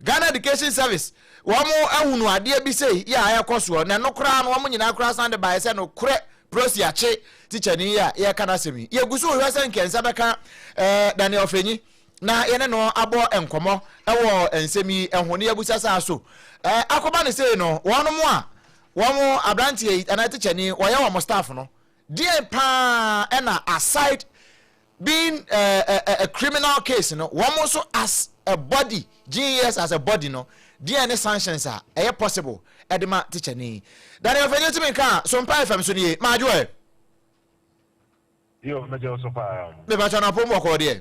Ghana Education Service wɔn ahunu adeɛ bi sei yɛ a ɛrekɔ soɔ, na ɛno koraa no wɔn nyinaa koraa san de baeɛ sɛ nokorɛ Prossy Akye tikyani yi a yɛreka n'asɛm yi. Yɛgu so rehwɛ sɛ nka nsa bɛka eh, Daniel Fenyi na yɛne no abɔ nkɔmmɔ wɔ nsɛm yi ho na yɛabusa sɛ aso eh, akɔba ne sei no wɔnom a wɔn aberanteɛ yi anaa tikyani wɔyɛ wɔn staff no deɛn paa ɛna aside being a, a, a criminal case no wɔn nso as a body GES as a body no deɛn ne sanctions a ɛyɛ possible ɛde ma teacher ni. Daniel Fenyi tumi nka a Sompa FM so nie maadwo ɛ. Yo, mɛgye wo so paa. Mepakyɛ no apom bɔkɔɔ deɛ.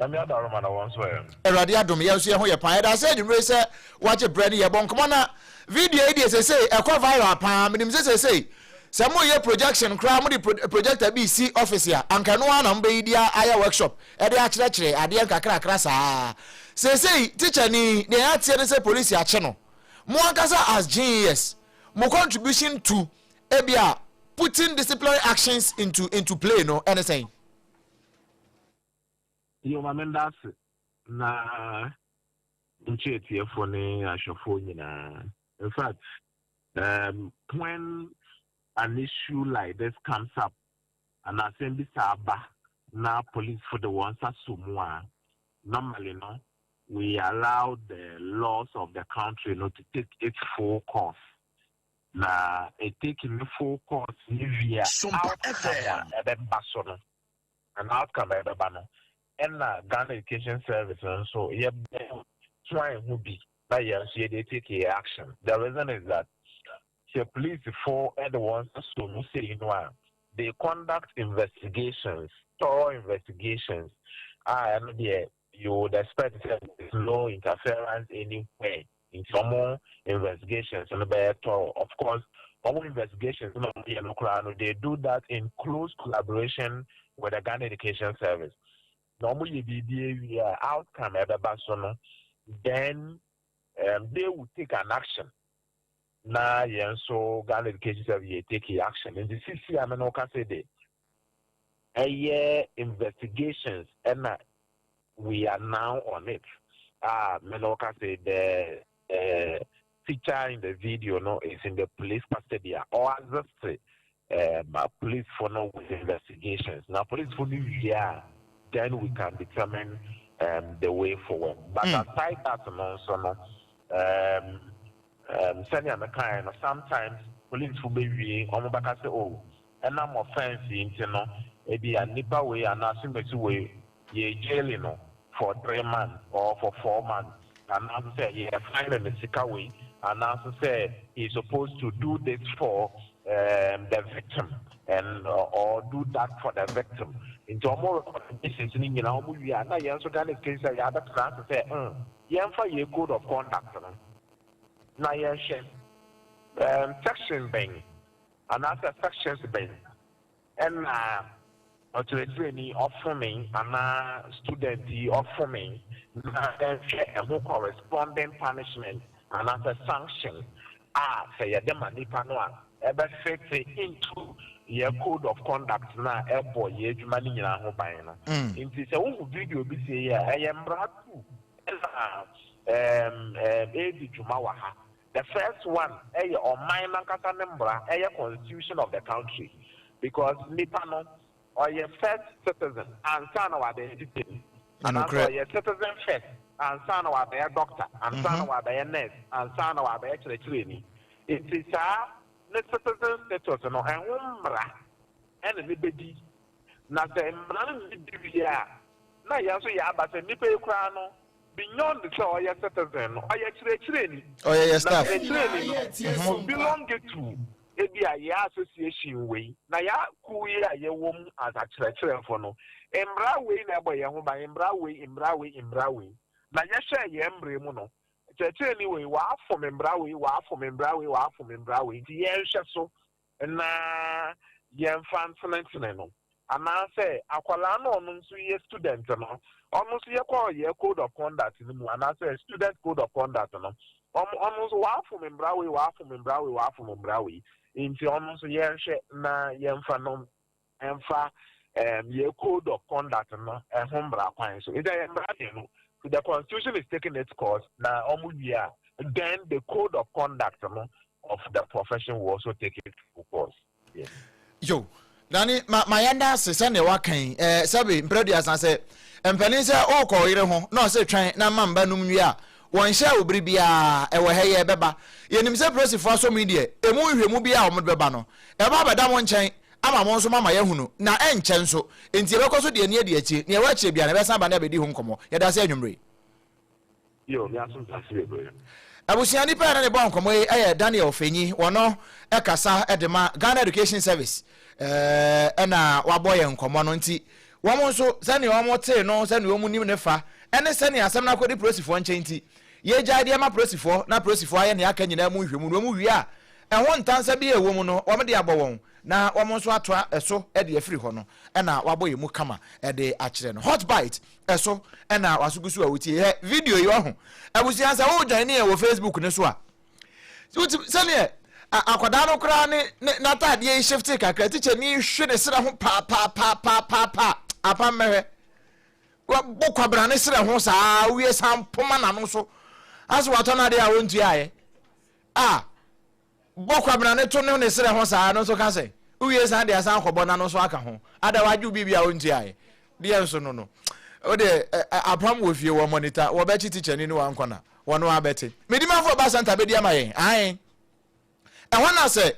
Nyame adaworoma na wɔn nso ɛ. Awurade adom yɛn nso yɛn ho yɛ paa. Yɛda ase anwummere yi sɛ wagye berɛ ne yɛbɔ nkɔmmɔ na video yi deɛ seesei ɛkɔ viral paa. Menim sɛ seesei sɛ moyɛ projection koraa mode projector bi si office a anka ɛno ara na mobɛyi de ayɛ workshop de akyerɛkyerɛ adeɛ nkakrakra saa. Seesei teacher ni deɛ yɛateɛ ne sɛ polisi akye no. Mo ankasa as GES mo contribution to ebia putting disciplinary actions into play no ɛne sɛn? Yo, ma menda ase na nkyɛ atiefoɔ ne ahwɛfoɔ nyinaa. In fact, when an issue like this comes up, anaa asɛm bi saa ba na policefo de wɔn nsa so mu a, normally no, we allow the laws of the country no to take its full course. Na it take ne full course ne wie a, outcome a ɛbɛba so no, an outcome a ɛbɛba no, ɛna Ghana Education Service no nso yɛbɛtry ho bi na yɛn nso yɛde take yɛ action. The reason is that sɛ policefo de wɔn nsa so mu sei no a, they conduct investigations, thorough investigations a ɛno deɛ you would expect sɛ there is no interference anywhere. Nti wɔn investigations no bɛyɛ thorough. Of course, wɔn investigations no wɔn yɛ no koraa no, they do that in close collaboration with the Ghana Education Service. Na wɔn yɛ biribi awie a, outcome a ɛbɛba so no, then they will take an action. Na yɛn nso Ghana Education Service yɛ take action. Nti sisi a me no ka sɛ de, ɛyɛ investigations ɛna we are now on it. Ah, me no ka sɛ the teacher in the video no is in the police custody a ɔassist police for no with investigations. Now police for no wie a, then we can determine the way forward. But aside that no nso no, sɛnea mekaeɛ no, sometimes police fo bɛwie, wɔn bɛka sɛ oh, ɛnam offence yi nti no, ebi a nipa wei anaa asomasi wei yɛ jail no for 3 months or for 4 months, anaasɛ sɛ yɛ fine no sika wei, anaasɛ sɛ he is supposed to do this for the victim and or do that for the victim. Nti wɔn recommendations no nyinaa wɔn wie a, na yɛn nso Ghana Education Service yɛabɛtena ase sɛ yɛmfa yɛ code of conduct no na yɛnhwɛ section bɛn anaasɛ sections bɛn ɛna ɔkyerɛkyerɛni ɔfome anaa student yi ɔfome, na yɛnhwɛ ɛho corresponding punishment anaasɛ sanction a sɛ yɛde ma nipa no a ɛbɛfit into yɛ code of conduct na ɛbɔ yɛ adwuma no nyinaa ho ban no. Nti sɛ wohu video bi sie yi a, ɛyɛ mmara tu ɛna ɛdi dwuma wɔ ha. The first one ɛyɛ ɔman nankasa ne mmara, ɛyɛ constitution of the country, because nipa no ɔyɛ first citizen ansa na wabɛyɛ teacher, anaasɛ ɔyɛ citizen first ansa na wabɛyɛ doctor, ansa na wabɛyɛ nurse, ansa na wabɛyɛ kyerɛkyerɛni. Nti saa ne citizen status no, ɛho mmara ɛna ne bɛdi, na sɛ mmara no ne di wie a Na yɛn nso yɛaba sɛ nnipa yi koraa no, beyond sɛ ɔyɛ citizen no, ɔyɛ kyerɛkyerɛni. Ɔyɛ yɛ Na staff. kyerɛkyerɛni no, ɔbelong to ebi a yɛ association wei, na yɛ kuw yi a yɛwɔ mu as akyerɛkyerɛfo no, mmara wei na ɛbɔ yɛn ho ban, mmara wei, mmara wei, mmara wei. Na yɛhwɛ yɛn mmara mu no, kyerɛkyerɛni wei, wafom mmara wei, wafom mmara wei, wafom mmara wei, nti yɛnhwɛ so na yɛmfa ntenetene no. Anaasɛ akwadaa no, ɔno nso yɛ student no, ɔno nso yɛkɔ yɛ code of conduct no mu, anaasɛ student code of conduct no, ɔno nso wafom mmara wei, wafom mmara wei, wafom mmara wei, nti ɔno nso yɛnhwɛ na yɛmfa no ɛmfa yɛ code of conduct no ɛho mmara kwan so. Nti ɛyɛ mmara mmienu. So the constitution is taking its course na ɔmo wie a, then the code of conduct no of the profession will also take its full course. Yes. Yo, Dani, ma yɛnda ase sɛnea waka yi. Sɛbe mprɛduasa sɛ mpanin sɛ wokɔ wo yere ho na ɔsɛ twɛn na ma mba nom nwie a, wɔnhyɛ wo bere biara, ɛwɔ ha yi ɛbɛba. Yɛnim sɛ polisifoɔ asɔm yi deɛ, ɛmu nhwɛmu biara a wɔde bɛba no, ɛbɛba abɛda mo nkyɛn ama mo nso moama yɛahunu, na ɛnkyɛ nso. Enti yɛbɛkɔ so de ani adi akyire. Nea ɛwɔ akyire biara no, yɛbɛsan aba ne abɛdi ho nkɔmmɔ. Yɛda ase anwummere yi. Yo, me aso nsa ase bebree. Abusua nipa a yɛne no bɔ nkɔmmɔ yi yɛ Daniel Fenyi. Wɔno kasa de ma Ghana Education Service ɛna wabɔ yɛn nkɔmmɔ no nti wɔn nso sɛnea wɔn tee no, sɛnea wɔn nim ne fa ɛne sɛnea asɛm no akɔdi polisifoɔ nkyɛn nti yɛgyae deɛ ma polisifoɔ na polisifoɔ ayɛ nea aka nyinaa mu nhwɛmu na wɔn wie a ɛho ntansa bi a ɛwɔ mu no wɔn de abɔ wɔn na wɔn nso atoa ɛso de afiri hɔ no ɛna wabɔ yɛn mu kama de akyerɛ no. Hot Bite ɛso ɛna waso gu so a wotie hɛ video yi ɔho. Abusua, sɛ wo join ne yɛn wɔ Facebook ne so a, wotim sɛneɛ akwadaa no koraa ne ne n'ataadeɛ yi shifte kakra, tikya ni hwe ne serɛ ho paapaapaapaa apam mɛhwɛ bɔ kwabra ne serɛ ho saa wie san poma n'ano so asɛ watɔ no adeɛ a wɔntuaeɛ a Bɔ Kwabena ne to ne ne serɛ ho saa no nso ka sɛ, Wowie san de asan akɔbɔ n'ano nso aka ho. Ada wagye wo biribi a wontuaeɛ. Deɛ nso no no. Wo deɛ apam wɔ fie wɔ monitor wɔbɛkye tikyani ne wankɔ na wɔno abɛte. Medimafo ɔba center bɛdi ama yɛn. Ae. Ɛhɔ na sɛ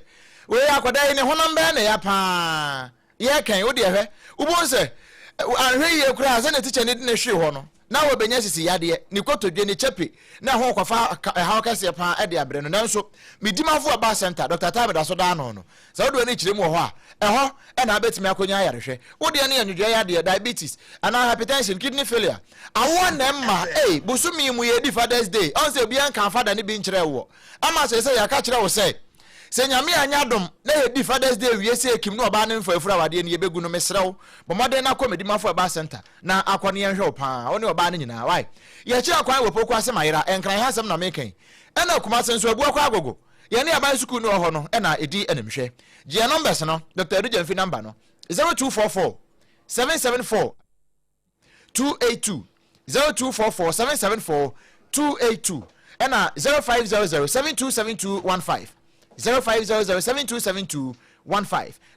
wei akwadaa yi ne honam bɛyɛ ne ya paa. Yɛrekɛn, wo deɛ hwɛ, wobɛhu sɛ anhwɛ yie koraa sɛdeɛ tikyani de ne hwee hɔ no, na wɔbɛnya sisi yadeɛ, ne kotodwe, ne kyɛpe, na ɛho rekɔfa ɛhaw kɛseɛ pa ara de abrɛ no. Nanso, me dimafo wɔ Baa Center, Dɔkta Time da so da ano no, sɛ wode w'ani kyerɛ mu wɔ hɔ a, ɛhɔ na wobɛtumi akɔnya ayarehwɛ. Wo deɛ no yɛ nwodwoeɛ yadeɛ, diabetes, anaa hypertension, kidney failure. Awoɔ na ɛmma, ei, bosome yi mu yɛredi Father's Day, ɔn sɛ obiara nkaa Father no bi nkyerɛɛ woɔ. Ama seesei yɛaka kyerɛ wo sɛ, sɛ Nyame anyɛ adom na yɛdi Father's Day wie sɛ Kim ne ɔbaa no mfa afuru awadeɛ no yɛbɛgu no, mesrɛ wo, bɔ mmɔden na kɔ Medimafo Herbal Centre na akɔ na yɛnhwɛ wo paa, wo ne ɔbaa no nyinaa, wai? Yɛkyerɛ kwan wɔ Poku ase Mayera, Nkran ha asɛm na meka yi, ɛna Kumase nso Abuakwa Agogo, yɛne aban sukuu no wɔ hɔ no na ɛdi animhwɛ. Gye yɛn numbers no, Doctor Adu Gyamfi number no, 0244 774. 282 0244 774 282 ɛna 0500 727215 0500 727215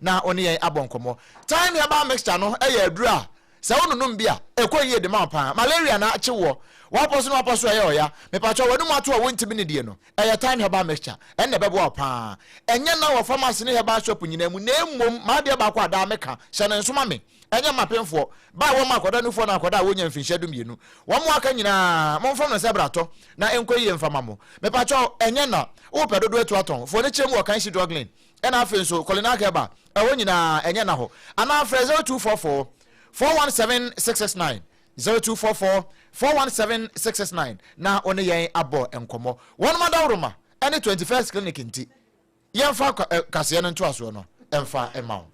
na ɔne yɛn abɔ nkɔmmɔ. Thyme herbal mixture no yɛ aduru a sɛ wononom bi a ɛkɔ yie de ma wo paa. Malaria na akye woɔ, wapɔ so na wapɔ so ɛyɛ ɔya, mepakyɛw w'anum ato a wontumi ne die no, ɛyɛ Thyme herbal mixture ɛnna ɛbɛboa wo paa. Ɛnyɛ na wɔ pharmacy ne herbal shop nyinaa mu na mmom m'adeɛ baako a daa meka, hyɛ no nso ma me. Ɛnyɛ mma apemfoɔ, ba a wɔmma akwadaa nufoɔ na akwadaa a wɔnnya mfinhyia dumienu. Wɔn a aka nyinaa, momfam no sɛ bratɔ, na ɛnkɔ yie mfa ma mo. Mepakyɛw, ɛnyɛ na. Wopɛ dodoɔ atu atɔn? Foɔ no kyerɛ mu wɔ Kanshi Drug Lane, ɛna afei nso Kolinak Herbal, ɛhɔ nyinaa, ɛnyɛ na hɔ. Anaa frɛ 0244 417 669, 0244 417 669 na wo ne yɛn abɔ nkɔmmɔ. Wɔnom adaworoma ne 21st Clinic nti. Yɛmfa kaseɛ no ntoasoɔ no mfa mma wo.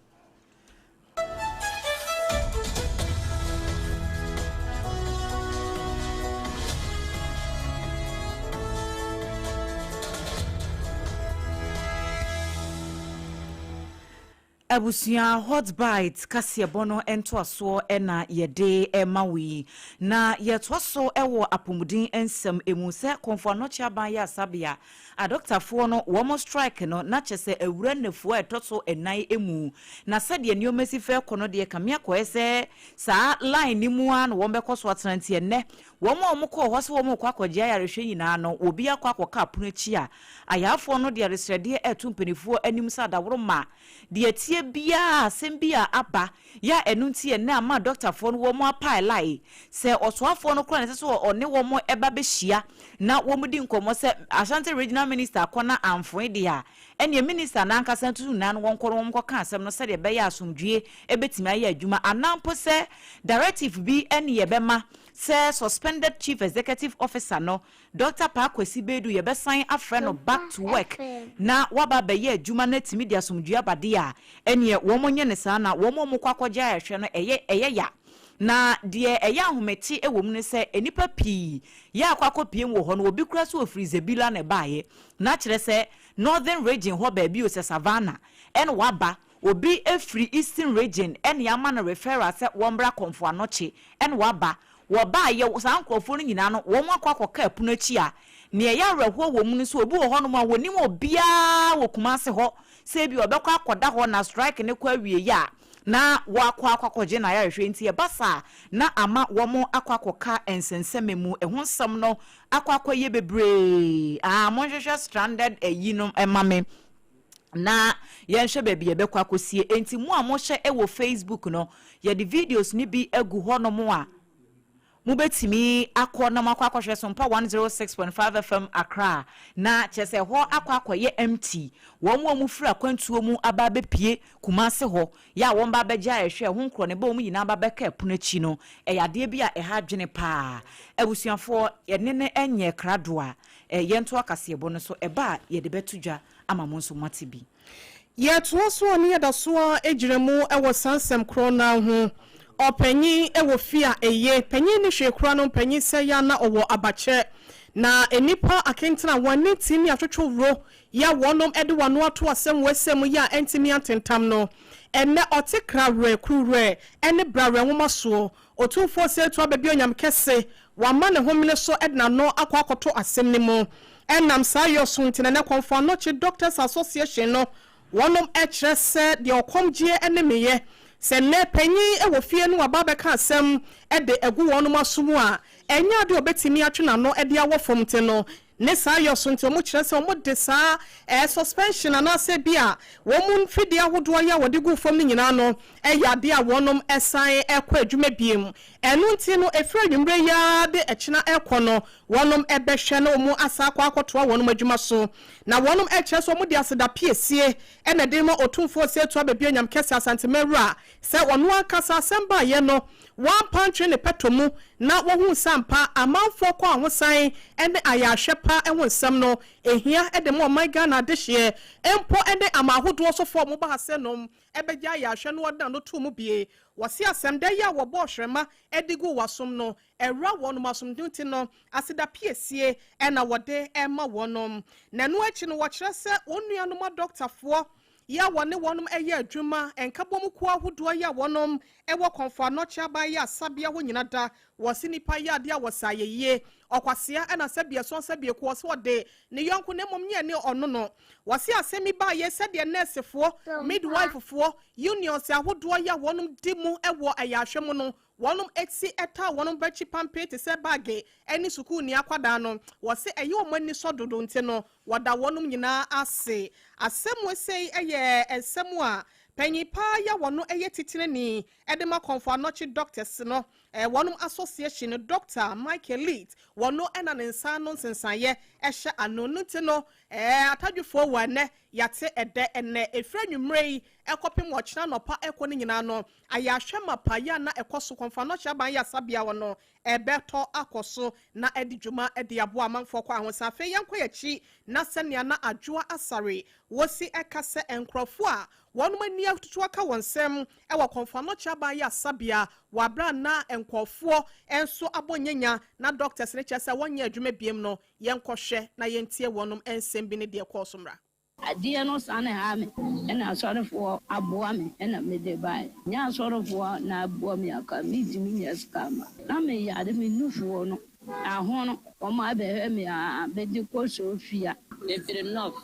Abusua Hot Bite kaseɛbɔ no ntoasoɔ na yɛde rema wo yi. Na yɛtoa so wɔ apɔmuden nsɛm mu sɛ Komfo Anokye Aban Ayaresabea Adɔktafoɔ no wɔn strike no na kyɛ sɛ awura nnafua a ɛtɔ so nnan mu. Na sɛdeɛ nneɛma si fɛ kɔ no deɛ kame akɔyɛ sɛ saa line no mu ara na wɔn bɛkɔ so atena nti ɛnnɛ wɔn a wɔkɔɔ hɔ sɛ wɔn rekɔ akɔgye ayarehwɛ nyinaa no obi akɔ akɔka apono akyi a ayarefoɔ no de adesrɛdeɛ reto mpaninfoɔ anim sɛ adaworoma deɛ ɛteɛ. biara asɛm bi a aba yɛ a ɛno nti ɛnnɛ ama dɔktafoɔ no wɔn apae lae sɛ ɔsoafoɔ no koraa na ɛsɛ sɛ ɔne wɔn ba bɛhyia na wɔn di nkɔmmɔ sɛ Ashanti Regional Minister akɔ na amfoe deɛ a ɛneɛ Minister no ankasa ntutu nan wɔn nkɔ na wɔn nkɔka asɛm no sɛdeɛ ɛbɛyɛ a asomdwoeɛ bɛtumi ayɛ adwuma anaa mpo sɛ directive bi ne yɛbɛma sɛ suspended Chief Executive Officer no Dɔkta Paa Kwesi Baidu yɛbɛsan afrɛ no back to work na waba abɛyɛ adwuma na atumi de asomdwoeɛ aba deɛ a, ɛneɛ wɔn nyɛ no saa na wɔn a wɔkɔ akɔgye ayɛhwɛ no ɛyɛ ɛyɛ ya. Na deɛ ɛyɛ ahomete wɔ mu ne sɛ nnipa pii yɛ akɔ akɔpiem wɔ hɔ no obi koraa sɛ ɔfiri Zebilla na ɛbaeɛ na kyerɛ sɛ Northern Region hɔ baabi o sɛ Savannah ɛna waba, obi firi Eastern Region ɛna yɛama no referral sɛ wɔmmra Komfo Anokye ɛna waba. Wɔbaeɛ, saa nkorɔfoɔ no nyinaa no, wɔn akɔ akɔka ɛpono akyi a, nea ɛyɛ awerɛhoɔ wɔ mu no nso, obi wɔ hɔnom a wɔnnim obiara wɔ Kumasi hɔ, sɛ ebia ɔbɛkɔ akɔda hɔ na strike no kɔ awieeɛ a, na wakɔ akɔ akɔgye n'ayarehwɛ. Nti ɛba saa a, na ama wɔn akɔ akɔka nsɛnsɛmɛ mu, ɛho nsɛm no akɔ akɔyɛ bebree. Ah, monhwehwɛ stranded ayi no mma me na yɛnhwɛ baabi yɛbɛkɔ akɔsie. Enti mo a mohyɛ wɔ Facebook no, yɛde videos no bi agu hɔnom a mobɛtumi akɔ na moakɔ akɔhwɛ Sompa 106.5 FM Accra. Na kyerɛ sɛ ɛhɔ akɔ akɔyɛ empty. Wɔn a wɔfiri akwantuo mu aba abɛpue Kumasi hɔ, yɛ a wɔba abɛgye ayɛhwɛ, ɛho nkorɔ ne ba wɔn nyinaa ba bɛka ɛpono akyi no, ɛyɛ adeɛ bi a ɛha adwene paa. Abusuafoɔ, yɛne no nyɛɛ krado a, yɛntoa kaseɛbɔ no so, ɛba a yɛde bɛto dwa ama mo nso moate bi. Yɛtoa so a ne yɛda so ara gyina mu wɔ saa nsɛm korɔ no ara ho. Ɔpanyin wɔ fie a eye, panyin nni hwee koraa no mpanyin sɛ yɛ a na ɔwɔ abakyɛ. Na nnipa akentena wɔn ani ntumi atwotwo woro yɛ a wɔnom de wɔn ano ato asɛm wɔ ɛsɛ mu yɛ a ɛntumi antentam no. Ɛnnɛ ɔte kra werɛ, kuru werɛ ne bra werɛ nwoma soɔ. Otumfoɔ Osei Ababio Nyamekɛse, wama ne homene so de n'ano akɔ akɔto asɛm no mu. Ɛnam saa yɔ so nti na nnɛ Kɔmfo Anokye Doctors Association no wɔnom kyerɛ sɛ deɛ ɔkɔm gyeɛ ne meyɛ. Sɛ nnɛ panyin wɔ fie na waba abɛka asɛm de agu wɔnom aso mu a, ɛnyɛ adeɛ a ɔbɛtumi atwe n'ano de awɔ fam nti no, Ne saa yɔ so nti wɔkyerɛ sɛ wɔde saa ɛɛ suspension anaasɛ bi a wɔn mfidie ahodoɔ yi a wɔde guu fam no nyinaa no yɛ adeɛ a wɔnom san kɔ adwuma biom. Ɛno nti no ɛfiri anwummerɛ yi ara de ɛkyena rekɔ no wɔnom bɛhwɛ na wɔn asan akɔ akɔtoa wɔnom adwuma so. Na wɔnom kyerɛ sɛ wɔde aseda piesie na ɛde rema Otumfoɔ Osei Tuah Bɛbianyam Kɛse Asantema Wura sɛ ɔno ankasa asɛm baeɛ no Wɔampa antwere ne pɛtɔ mu, na wɔhuu sɛ ampa amanfoɔ kɔ ahosan ne ayarehwɛ pa ho nsɛm no hia de ma ɔman Ghana adehyeɛ, mpo ne aman ahodoɔ sofoɔ a wɔba ha sɛ nom bɛgye ayarehwɛ no wɔde ano too mu bie. Wɔse asɛmdɛ yi a wɔbɔɔ hwerɛma de guu wɔasom no awura wɔnom asomdwoe nti no aseda piesie na wɔde ma wɔnom. Na ɛno akyi no wɔkyerɛ sɛ wɔn nuanom adɔktafoɔ Yɛ a wɔne wɔnom yɛ adwuma, nkabom kuo ahodoɔ yɛ a wɔnom wɔ Kɔmfo Anɔkye aban yɛ asabea hɔ nyina da, wɔse nipa yɛ adeɛ a wɔsɛ ayɛyie, ɔkwasea ɛna sɛbi ɛsɔn sɛbi ekuo ɔse ɔde ne yɔnko na mmom nyɛ ne ɔno no. Wɔse asɛm yi baayɛ sɛdeɛ nɛɛsefoɔ, midwife foɔ, unions ahodoɔ yɛ a wɔnom di mu wɔ ayarehwɛ mu no Wɔnom ti taa wɔnom ba akyi pampee te sɛ baage ne sukuuni akwadaa no. Wɔse ɛyɛ wɔn anisɔ dodo nti no, wɔda wɔnom nyinaa ase. Asɛm wesei yɛ nsɛm a panyin paa yi a wɔno yɛ titenani de ma Kɔmfo Anɔkye Doctors no wɔnom Association no, Doctor Michael Leet, wɔno na ne nsa ano nsensaneɛ hyɛ ano. No nti no, Atadwefoɔ wɔ ɛnnɛ, yɛate ɛdɛ ɛnnɛ, ɛfiri anwummerɛ yi kɔpem ɔkyena anɔpa ɛkɔ no nyinaa no, Ayɛahwɛ mapa yi a na ɛkɔ so Kɔmfo Anɔkye Aban Ayaresabea hɔ no rebɛtɔ akɔ so na adi dwuma de aboa amanfoɔ kɔ ahosan. Afei yɛnkɔ yɛn akyi na sɛnea na Adwoa Asare wɔ si ka sɛ nkurɔfoɔ a wɔn ani atutu aka wɔn nsam wɔ Kɔmfo Anɔkye Aban Ayaresabea wɔ aberɛ a na nkurɔfoɔ nso abɔ nyanya na doctors no kyerɛ sɛ wɔnyɛ adwuma biom no, yɛnkɔhwɛ na yɛntie wɔnom nsɛm bi ne deɛ ɛkɔɔ so mmra. Adeɛ no sane haa me, ɛna asɔrefoɔ aboa me ɛna mede baeɛ. Nyɛ asɔrefoɔ na aboa me a ka mentumi nya sika mma. Na me yare me nufoɔ no ahono, wɔn abɛhwɛ me aa mede kɔ Sofia. Mefiri North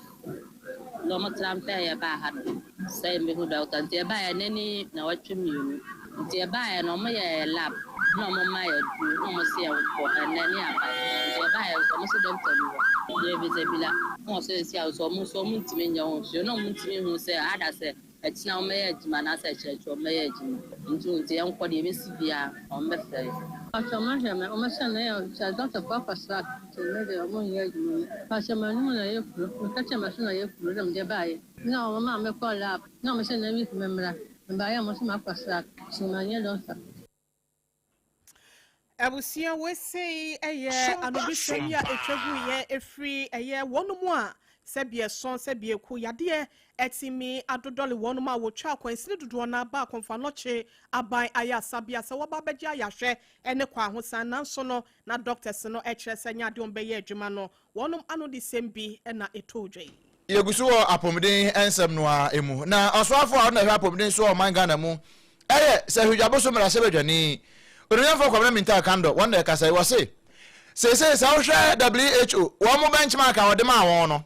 na ɔmo transfer yɛ baa ha nom sɛ yɛmɛhu doctor nti yɛbaeɛ ɛnɛ ne nawɔtwe mmienu nti yɛbaeɛ no ɔmo yɛɛ lab na ɔmo ma yɛ aduro na ɔmo se yɛnkɔ ɛnɛ ne aba nti yɛbaeɛ nso ɔmo se doctor ni hɔ yɛ bisa bila na ɔse sɛsi a nso ɔmo nso ɔmo ntumi nyɛ ho hwee na ɔmo ntumi nhu sɛ ada sɛ. Ɛkyena wɔbɛyɛ adwuma anaasɛ ɛkyerɛkyerɛ wɔbɛyɛ adwuma nti nti yɛnkɔ deɛ ɛbɛsi biara wɔbɛfrɛ yɛn. Pakyɛ ɔmo ahwɛ me ɔmo sɛ meyɛ sɛ doctor foɔ akɔ srack nti me deɛ ɔmo nyɛ adwuma no pakyɛ m'anum na ɛyɛ kuro meka kyerɛ m'aso na ɛyɛ kuro na mede baayɛ na ɔmo maa me kɔɔ lab na ɔmo sɛ na week me mmra me baayɛ ɔmo sɛ makɔ srack nti manyɛ doctor. Abusua wei sei yɛ anobisɛm yi a ɛtwa guiɛ ɛfiri ɛyɛ wɔn mu a sɛbi ɛsɔn sɛbi ɛku yadeɛ ɛtumi adodɔle wɔn mu a wɔtwa akwansini dodoɔ no aba akɔmfanɔkye aban ayɛ asabea sɛ wɔba abɛgye ayahwɛ ɛne kɔ ahosan nanso no na doctors no ɛkyerɛ sɛ nyɛ adeɛ wɔn bɛyɛ adwuma no wɔnom ano de sɛm bi na ɛtɔɔ dwa yi. Yɛgu so wɔ apɔmuden nsɛm no ara mu, na ɔsoafoɔ a ɔno na ɛhwɛ apɔmuden so wɔ ɔman Ghana mu yɛ Sir Hugh Aboso mmarahyɛbadwani, Onuonyamfoɔ Kwabena Mintah Kandor, wɔn na ɛkasa yi. Wɔse seesei sɛ wohwɛ WHO wɔn benchmark a wɔde maa wɔn no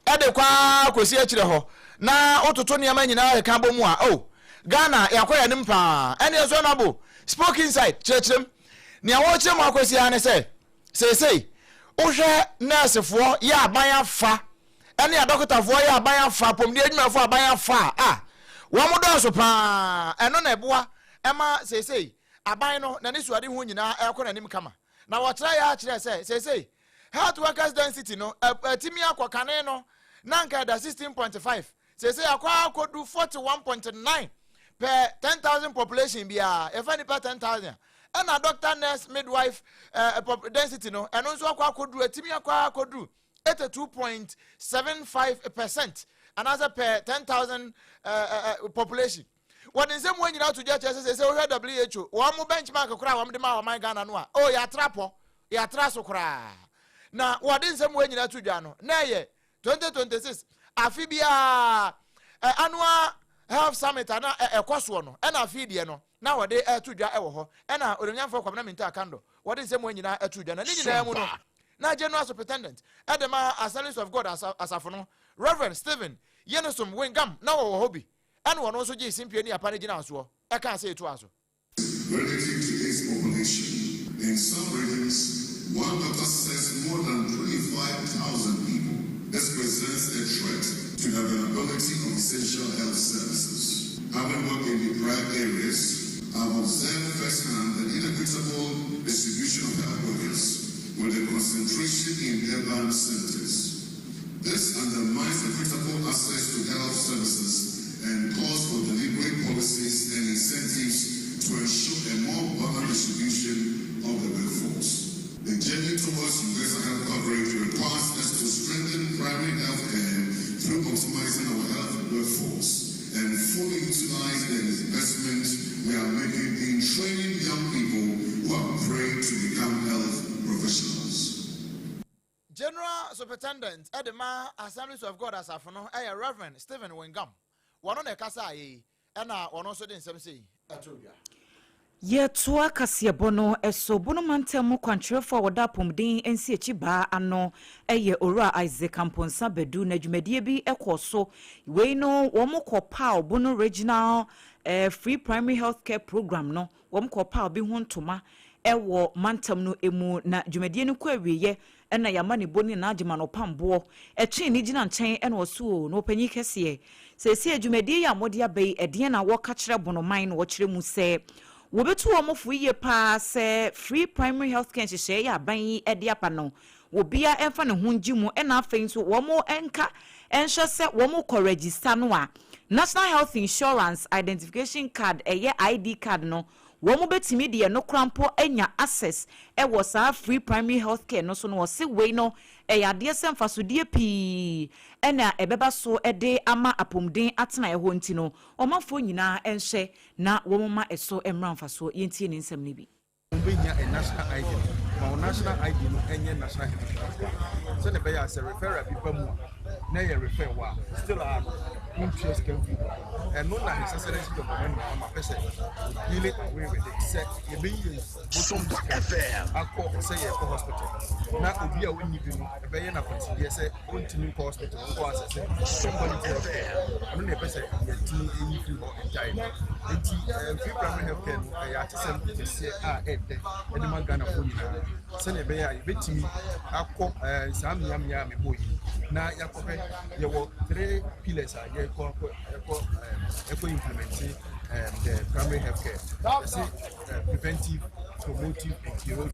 de kɔ ara kɔsi akyire hɔ na wototo nneɛma nyinaa keka bɔ mu a, oh, Ghana yɛakɔ yɛn anim paa. Ɛnneɛ nso Honourable spoke inside, kyerɛkyerɛm. Nea wɔrekyerɛ mu akɔsi ara ne sɛ, Seesei, wohwɛ nɛɛsefoɔ yɛ aban afa ne adɔkotafoɔ yɛ aban afa, apɔmuden adwumayɛfoɔ aban afa a, wɔn dɔɔso paa. Ɛno na ɛboa ma seesei aban no n'anisoadehu nyinaa ɛrekɔ n'anim kama. Na wɔkyerɛ yɛ akyerɛ sɛ seesei health workers density no atumi akɔ kane no na anka ɛda 16.5 Seesei akɔ ara akɔdu 41.9 per 10,000 population biara, yɛfa nnipa 10,000 a, ɛna doctor, nurse, midwife eh, density no, ɛno nso akɔ akɔduru, atumi akɔ ara akɔduru 82.75 percent, anaasɛ per 10,000 eh, eh, eh, population. Wɔde nsɛm wɔn nyinaa to dwa kyerɛ sɛ sɛ wohwɛ WHO wɔn mo benchmark koraa a wɔn de ma ɔman Ghana no a, oh yɛatra pɔ, yɛatra so koraa. Na wɔde nsɛm wɔn nyinaa to dwa no, na ɛyɛ 2026 afe biara annual health summit a na ɛkɔ soɔ no ɛna afe deɛ no na wɔde ɛto dwa ɛwɔ hɔ ɛna Onimnyamfoɔ Kwabena Mintah Akandoh wɔde nsɛm wɔn nyinaa ɛto dwa na ne nyinaa mu no na General Superintendent ɛde ma Assemblies of God asafo no Reverend Stephen Yenusom Wingam na wɔwɔ hɔ bi ɛna wɔn nso gyee simpie ne apa no gyinaa soɔ ɛkaa sɛ ɛtoa so. Relative to its population, in some regions, one doctor serves more than 25,000 people. This presents a threat to the availability of essential health services. Having worked in deprived areas, I've observed firsthand the inequitable distribution of health workers with a concentration in urban centers. This undermines equitable access to health services and calls for deliberate policies and incentives to ensure a more balanced distribution of the workforce. The journey towards universal health coverage requires us to strengthen primary health care through optimizing our health workforce and fully utilize the investment we are making in training young people who are praying to become health professionals. General Superintendent de ma Assemblies of God asafo no yɛ Rev. Stephen Wingam. Wɔno na ɛkasaeɛ yi, ɛna ɔno nso de nsɛm sei too dwa. Yɛtoa kaseɛbɔ no so. Bono mantam mu kwankyerɛfoɔ a wɔda apɔmuden nsiakyibaa ano yɛ Owura Isaac Amponsah Badu na dwumadie bi kɔɔ so. Wei no wɔn kɔ paw Bono Regional Free Primary Health Care Programme no Wɔkɔpaw bi ho ntoma wɔ mantam no mu, na dwumadie no kɔ awieɛ na yɛama ne bo ne n'agyema no ɔpam boɔ. Ɛtwee ne gyina nkyɛn na ɔse oo, na ɔpanyin kɛseɛ, seesei dwumadie yi a mode aba yi, ɛdeɛn na wɔka kyerɛ Bonoman na wɔkyerɛ mu sɛ wɔbɛtu wɔn fo yie pa ara sɛ Free Primary Health Care nhyehyɛeɛ a aban yi de aba no, obiara mfa ne ho ngye mu ɛna afei nso wɔn nka nhwɛ sɛ wɔn kɔ register no a National Health Insurance Identification Card ɛyɛ ID card no wɔn bɛtumi de ɛno koraa mpo anya access ɛwɔ saa free primary health care no so no wɔse wei no ɛyɛ adeɛ sɛ mfasodeɛ pii ɛna ɛbɛba so de ama apomuden atenaeɛ hɔ nti no ɔmanfoɔ nyinaa nhwɛ na wɔn ma ɛso mmra mfasoɔ yɛntie ne nsɛm no bi. Wobɛhia a national ID no, ma wo national ID no nyɛ national health insurance card sɛdeɛ ɛbɛyɛ a sɛ referral bi ba mu a na ɛyɛ refer wo a, still a no wontua sika mfiri hɔ. Ɛno na His Excellency John Dramani Mahama pɛ sɛ ɔdeale away with it sɛ yɛbɛyi yɛn bɔtɔm sika akɔ sɛ yɛrekɔ hospital na obi a ɔnni bi no ɛbɛyɛ no akwansideɛ sɛ ɔntumi nkɔ hospital nkɔ asɛsɛ sɛ quality health care. Ɛno na yɛpɛ sɛ yɛtumi yi firi hɔ entirely. Nti free primary health care no ɛyɛ atesɛm kɛseɛ a ɛdɛ ɛde ma Ghanafoɔ nyinaa sɛnea ɛbɛyɛ a yɛbɛtumi akɔ saa mmeammea a mebɔɔ yi na yɛakɔhwɛ. Yɛwɔ three pillars a yɛ. yɛkɔ akɔ ɛkɔ ɛkɔ implement the primary health care. Yɛse preventive, promotive and curative.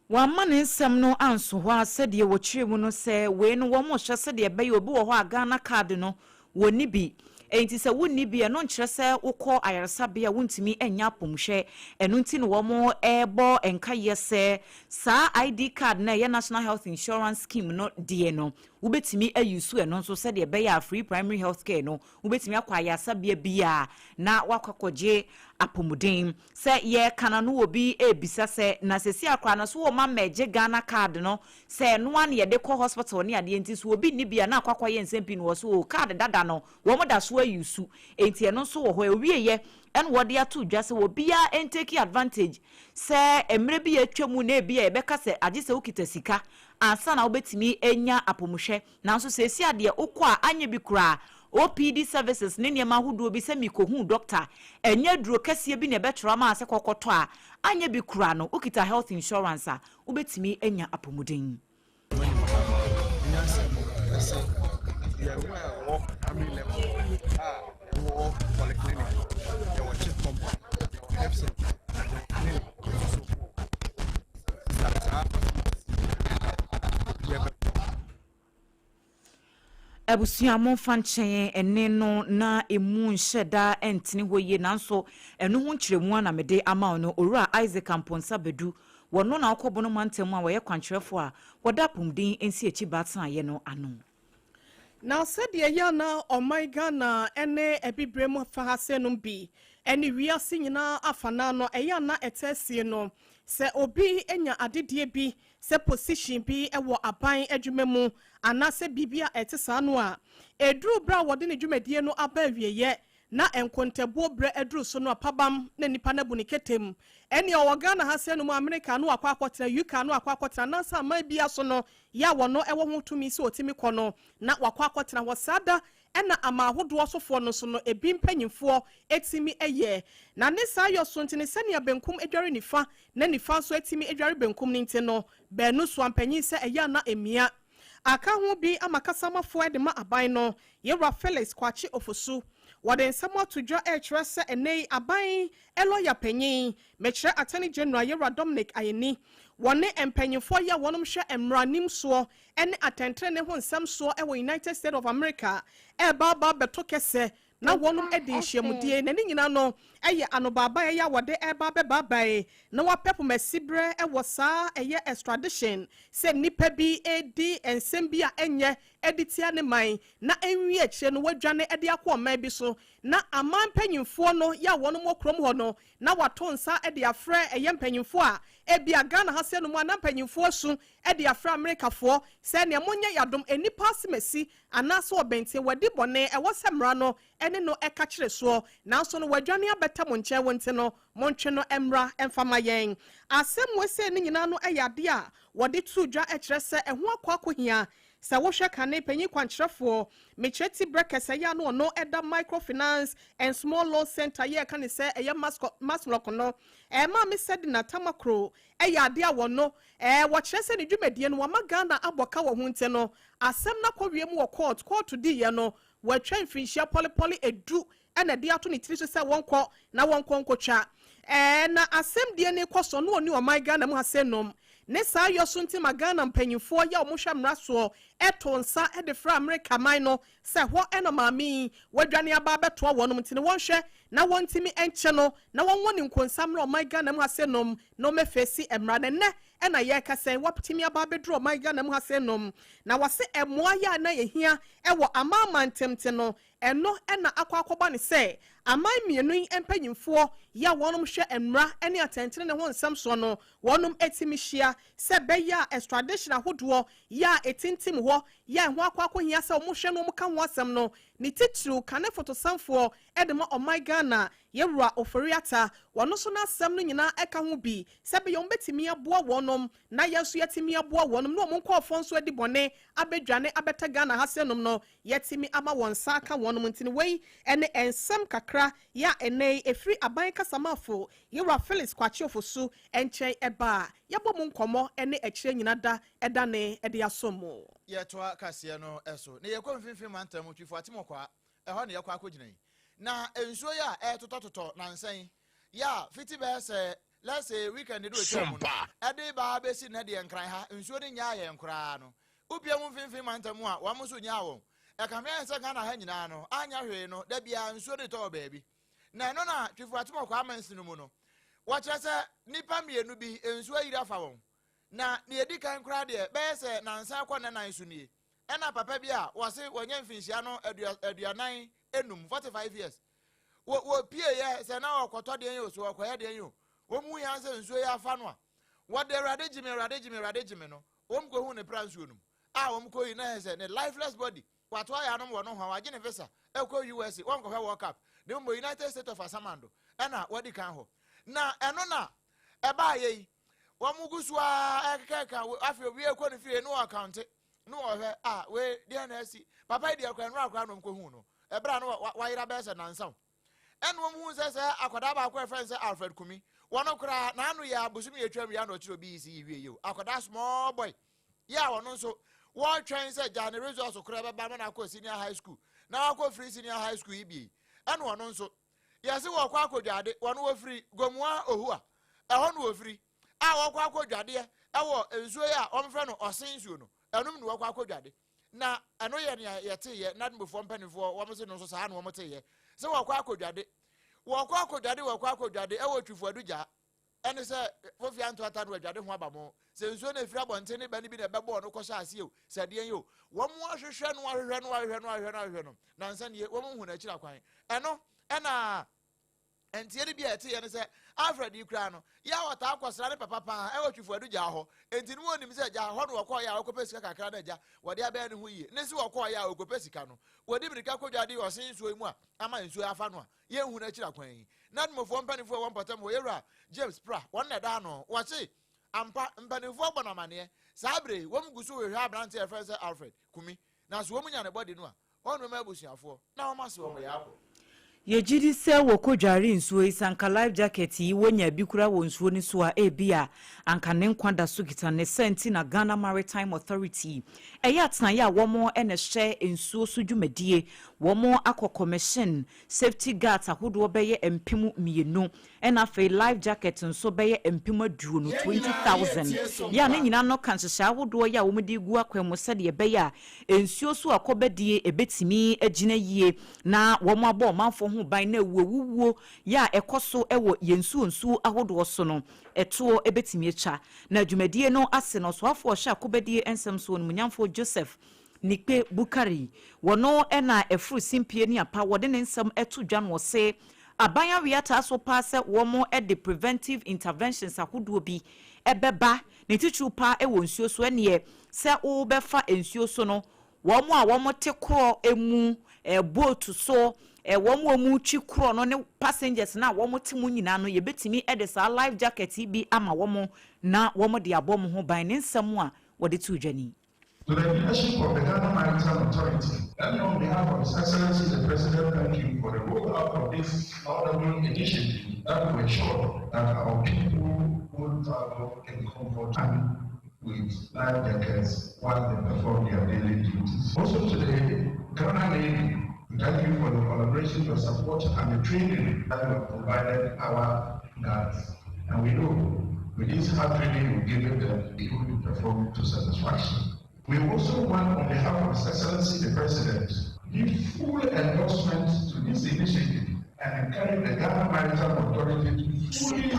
Wamma ne nsɛm no anso hɔ ara sɛdeɛ wɔkyerɛ mu no sɛ wei no wɔhwɛ sɛdeɛ ɛbɛyɛ obi wɔ hɔ a Ghana card no wɔnni bi. Enti sɛ wonni bi a ɛno nkyerɛ sɛ wokɔ ayaresabea a wontumi nnya apɔmuhwɛ. Ɛno nti na wɔrebɔ nkaeɛ sɛ saa ID card no a ɛyɛ National Health Insurance Scheme no deɛ no wobɛtumi a use ɛno nso sɛdeɛ ɛbɛyɛ a free primary health care no wobɛtumi akɔ ayaresabea biara na woakɔ akɔgye apɔmuden. Sɛ yɛreka no na obi rebisa sɛ, na seesei ara koraa no so wɔma mmɛgye Ghana card no sɛ ɛno ara na yɛde kɔ hospital ne adeɛ nti so obi nni bi a na akɔ akɔyɛ nsɛm pii no wɔ so oo card dada no wɔn da so ayi su enti ɛno nso wɔ hɔ. Ɛwieɛ ɛna wɔde ato dwa sɛ obiara ntake advantage sɛ mmerɛ bi a atwa mu na ebia yɛbɛka sɛ agye sɛ wokita sika ansa na wobɛtumi anya apɔmuhwɛ. Nanso seesei a deɛ wokɔ a anyɛ bi koraa, OPD services ne nneɛma ahodoɔ bi sɛ merekɔhu dɔkta, ɛnyɛ aduro kɛseɛ bi na ɛbɛtwerɛ ama wo sɛ kɔkɔtɔ a, anyɛ bi koraa no, wokita health insurance a, wobɛtumi anya apɔmuden. Nyansa mu ɛsɛ yɛwɔ a ɛwɔ primary level a ɛwɔ polyclinic, yɛwɔ chip compound, yɛwɔ health center, yɛwɔ clinic nso so saa yɛbɛkɔ. Abusua momfa nkyɛn ɛnne no na emu nhyɛ da ntene hɔ yie nanso ɛno ho nkyerɛmu ara na mede ama wo no. Owura Isaac Amponsah Badu, wɔno na ɔkɔ Bono mantam a wɔyɛ kwankyerɛfoɔ a wɔda apomuden nsiakyi baa tenaeɛ no ano. Na sɛdeɛ ɛyɛ a na ɔman Ghana ne Abibirem fa ha sɛ nom bi ne wiase nyinaa afanaa no, ɛyɛ a na ɛtaa sie no sɛ obi nya adedie bi sɛ position bi wɔ aban adwuma mu anaasɛ biribi a ɛte saa no a, ɛduru berɛ a wɔde ne dwumadie no aba awieɛ na nkontabuo berɛ aduru so no a, pabam na nipa no abu ne kɛtɛ mu. Ɛnneɛ ɔwɔ Ghana ha sɛɛ no mu, Amerika no wakɔ akɔtena, UK no wakɔ akɔtena, anaasɛ aman biara so no yɛ a wɔno wɔ ho tumi sɛ ɔtumi kɔ no na wakɔ akɔtena hɔ. Saa da Ɛna aman ahodoɔ sofoɔ no nso no ebi mpanyinfoɔ tumi yɛ. Na ne saa yɔ so nti no sɛnea benkum dware nifa na nifa nso atumi adware benkum no nti no baanu soa mpanyin sɛ ɛyɛ a na emia. Aka ho bi ama kasamafoɔ de ma aban no, Yewura Felix Kwakye Ofosu. Wɔde nsɛm ato dwa rekyerɛ sɛ ɛnnɛ yi aban lɔya panyin, mekyerɛ Attorney General Yewura Dominic Ayeni, wɔne mpanyinfoɔ yi a wɔnom hwɛ mmaranim soɔ ne atɛntrenee ho nsɛm soɔ wɔ United States of America reba aba abɛto kɛsɛ na wɔnom adi nhyiamudie, na ne nyina no yɛ anobaabaeɛ a wɔde reba abɛbaabae na wɔapɛ pomasiberɛ wɔ saa ɛyɛ extradition sɛ nnipa bi redi nsɛm bi a ɛnyɛ de tia ne man na ɛnwie akyire no wɔadwane de akɔ ɔman bi so na aman mpanyinfoɔ no yɛ a wɔnom wɔ kurom hɔ no na wɔato nsa de afrɛ ɛyɛ mpanyinfoɔ a ebia Ghana ha sɛ no mu a na mpanyinfoɔ asu de afrɛ Amerikafoɔ sɛ nea monyɛ yadom nnipa asemasi anaasɛ ɔbɛnten wadi bɔne ɛwɔ sɛ mmara no ne no ka kyere soɔ nanso no wadwane abɛta mo nkyɛn wo nti no montwe no mmra mfa ma yɛn. Asɛm wei sei no nyinaa no yɛ adeɛ a wɔde too dwa kyerɛ sɛ ɛho akɔ akɔhia sɛ wohwɛ kane panyin kwankyerɛfoɔ mekyerɛ ti berɛ kɛsɛ yɛ a na ɔno da Microfinance and Small Loan Center yɛ ɛka ne sɛ ɛyɛ MASLOC no ɛmaa me Sedina Tamakro Ɛyɛ adeɛ a wɔno ɛɛ wɔkyerɛ sɛ ne dwumadie no wama Ghana abɔ ka wɔ ho nti no asɛm no akɔ wiem wɔ court, kɔɔto diiɛ no watwa mfirinhyia pɔlepɔle ɛdu ɛna ɛde ato ne tiri so sɛ wɔnkɔ na wɔnkɔ nkɔtwa ɛɛ na asɛm die no rekɔ so no ɔni ɔman Ghana mu ha sɛ nom ne saa yɔ so nti ma Ghana mpanyinfoɔ yɛ a wɔhwɛ mmara soɔ ɛto nsa de frɛ Amerika man no sɛ hɔ na maame yi wadwane aba abɛtoa wɔnom nti no wɔnhwɛ na wɔntumi nkye no na wɔnwɔ no nkonsa mmra ɔman Ghana mu ha se nom na ɔmɛfeesi mmra no ɛnnɛ na yɛrekasa yi watumi aba abɛduru ɔman Ghana mu ha se nom na wɔse mmoa yɛ a na yɛhia wɔ amanaman ntem nti no ɛno na akɔ akɔba no sɛ aman mmienu yi mpanyinfoɔ yɛ a wɔnom hwɛ mmra ne atɛntenene ho nsɛm soɔ no wɔnom tumi hyia sɛ ɛbɛyɛ a extradition ahodoɔ yɛ a ɛtintim hɔ yɛ a ɛho akɔ akɔhia sɛ wɔhwɛ na wɔka ho asɛm no. Ne titiriw, kane fotosanfoɔ de ma ɔman Ghana, Yɛwura Ofori Atta, wɔno nso n'asɛm no nyinaa ɛka ho bi sɛ ɛbɛyɛ wɔn bɛtumi aboa wɔnom na yɛn nso yɛatumi aboa wɔnom na wɔn nkorɔfoɔ nso adi bɔne abɛdwane abɛtɛ Ghana ha sɛnom no yɛatumi ama wɔn nsa aka wɔnom. Nti no wei ne nsɛm kakra yɛ a ɛnnɛ yi ɛfiri aban kasamafo Yɛwura Felix Kwakye Ofosu nkyɛn ɛba a yɛabɔ mu nkɔmmɔ ne akyire nyina da ɛdane de asom mo. Yɛtoa kaseɛ no so na yɛkɔ mfimfini mantam mu, Twifo Atemɔkwaa, ɛhɔ na yɛkɔ akɔgyina yi. Na nsuo yi a ɛretotɔtotɔ nansa yi, yɛ a fiti bɛyɛ sɛ let's say weekend no ɛtwa mu no, ɛde ba abɛsi nnɛ deɛ Nkran ha nsuo no nnyaa yɛn koraa no. Wopue mu mfimfini mantam mu a, wɔn nso nnyaa wɔn. Ɛkame ayɛ sɛ Ghana ha nyinaa no, anyɛ hwee no, da biara nsuo no retɔ wɔ baabi. Na ɛno na Twifo Atemɔkwaa mansini no mu no, wɔkyerɛ sɛ nnipa mmienu bi nsuo ayiri afa wɔn. Na nea edi kan koraa deɛ, bɛyɛ sɛ nnansa rekɔ nnanan so nie, ɛna papa bi a wɔse wanya mfinhyia no 45, 45 years, wɔ wɔpieeɛ sɛ na ɔrekɔtɔ deɛn o, so ɔrekɔyɛ deɛn o, wɔn hui ara sɛ nsuo yi afa no a, wɔde Awurade gye me, Awurade gye me, Awurade gye me no, wɔn kɔhuu ne pra nsuo no mu a wɔn kɔyi na ɛyɛ sɛ ne lifeless body, wato ayanom wɔ nohoa, wagye ne visa ɛkɔ USA, wɔnkɔhwɛ World Cup, na mmom United States of Asamando ɛna wadi kan hɔ. Na ɛno na ɛbaayɛ yi, Wɔn gu so ara ɛkekaka, afei obi rekɔ ne fie na ɔkaunte na ɔhwɛ a wei deɛ na asi. Papa yi deɛ kora nnora koraa na wɔn kɔhu no ɛberɛ a na wayera bɛyɛ sɛ nansa o. Ɛna wɔn hu sɛ sɛ akwadaa baako a ɛfrɛ no sɛ Alfred Kumi, wɔn koraa n'ano yɛ abosom yɛ atwam yɛ ano ɔkyerɛ obi yi si yi wie yi o. Akwadaa small boy yɛ a ɔno nso wɔretwɛn sɛ gya ne results koraa bɛba ma no akɔ senior high school na wakɔ free senior high school yi bie. Ɛna ɔno nso Yɛse wɔkɔ akɔdwade, wɔn wɔfiri Gomoa Ohua, ɛhɔ na wɔfiri, a wɔkɔ akɔdwadeɛ ɛwɔ nsuo yi a wɔfrɛ no Ɔsen nsuo no, ɛnom na wɔkɔ akɔdwade. Na ɛno yɛ nea yɛteeɛ, Nadmofoɔ mpanimfoɔ wɔn se no nso saa na wɔn teeɛ, sɛ wɔkɔ akɔdwade, wɔkɔ akɔdwade, wɔkɔ akɔdwade ɛwɔ Twifo Adugyaa, ɛne sɛ Fofia ntoata no adwade ho aba mo, sɛ nsuo no ɛfiri abɔnten ne ba no bi na ɛbɛbɔɔ no kɔhyɛ aseɛ o, sɛ deɛn o, wɔn ahwehwɛ no ahwehwɛ no ahwehwɛ no ahwehwɛ no ahwehwɛ no, nansa nie wɔn nhu n'akyiri akwan. Ɛno ɛna nteɛ no bi a ɛteeɛ ne sɛ Alfred yi koraa no, yɛ a ɔtaa kɔsra ne papa paa ɛwɔ Twifo Adu gyaa hɔ, enti no wɔnim sɛ gyaa hɔ no wɔkɔɔyɛ a wɔkɔpɛ sika kakra no agya wɔde abɛyɛ ne ho yie, ne se wɔkɔɔyɛ a wɔkɔpɛ sika no, wɔdi mirika kɔdwade ɔsen nsuo yi mu a ama nsuo afa no a yɛnhu no akyiri akwan yi. Nadmofoɔ mpanimfoɔ a ɛwɔ mpɔtam hɔ, Yɛwura James Prah, wɔn na ɛda ano. Wɔse, ampa, mpanimfoɔ bɔ no amaneɛ. Saa berɛ yi, wɔn gu so rehwehwɛ aberanteɛ a yɛfrɛ no sɛ Alfred Kumi, na so wɔn nya ne bɔde no a, wɔn bɛma abusuafoɔ na wɔn ase wɔn yɛ akɔ. Yɛgye di sɛ wɔkɔdware nsuo yi, sɛ anka life jacket yi wɔnya bi koraa wɔ nsuo no so a, ebia anka ne nkwa da so kita. Ne saa nti na Ghana Maritime Authority ɛyɛ atenaeɛ a wɔn na ɛhwɛ nsuo so dwumadie, wɔn akɔ commission Safety guards ahodoɔ bɛyɛ 2000 ɛna afei life jacket nso bɛyɛ 20,000, 20,000. Yɛ a ne nyinaa no ka nhyehyɛe ahodoɔ yɛ a wɔde regu akwan mu sɛdeɛ ɛbɛyɛ a nsuo so akɔbadie ɛbɛtumi agyina yie na wɔabɔ ɔmanfoɔ ho ban na awuawuo yɛ a ɛkɔ so wɔ yɛn nsuo nsuo ahodoɔ so no ɛtoɔ bɛtumi atwa. Na dwumadie no ase no ɔsoafoɔ a ɔhwɛ akobadie nsɛm so Onimuonyamfoɔ Joseph Nikpe Bukari, wɔno na ɛforo simpie ne apa wɔde ne nsɛm to dwa no ɔse aban awe ataa so paa sɛ wɔn de preventive interventions ahodoɔ bi bɛba ne titiriw paa wɔ nsuo so ɛneɛ sɛ wobɛfa nsuo so no wɔn a wɔn te korɔ mu boat so wɔn a wɔn twi korɔ no ne passengers no a wɔn te mu nyinaa no yɛbɛtumi de saa life jacket yi bi ama wɔn na wɔn de abɔ wɔn ho ban ne nsɛm a wɔde too dwa ni. To the leadership of the Ghana Maritime Authority, let me on behalf of His Excellency the President thank you for the rollout of this laudable initiative that will ensure that our people will travel in comfort and with life jackets while they perform their daily duties. Also to the Ghana Navy, we thank you for the collaboration, your support, and the training that you have provided our guards. And we know with this hard training you've given them, it will be performed to satisfaction. We also want, on behalf of His Excellency the President, give full endorsement to this initiative and encourage the Ghana Maritime Authority to fully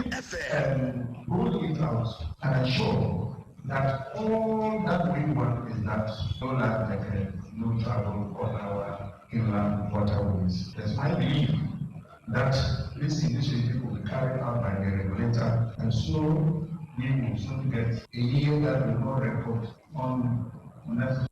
roll it out and ensure that all that we want is that no life jacket, no travel on our inland waterways. It's my belief that this initiative will be carried out by the regulator, and so we will soon get a year that will not record on next.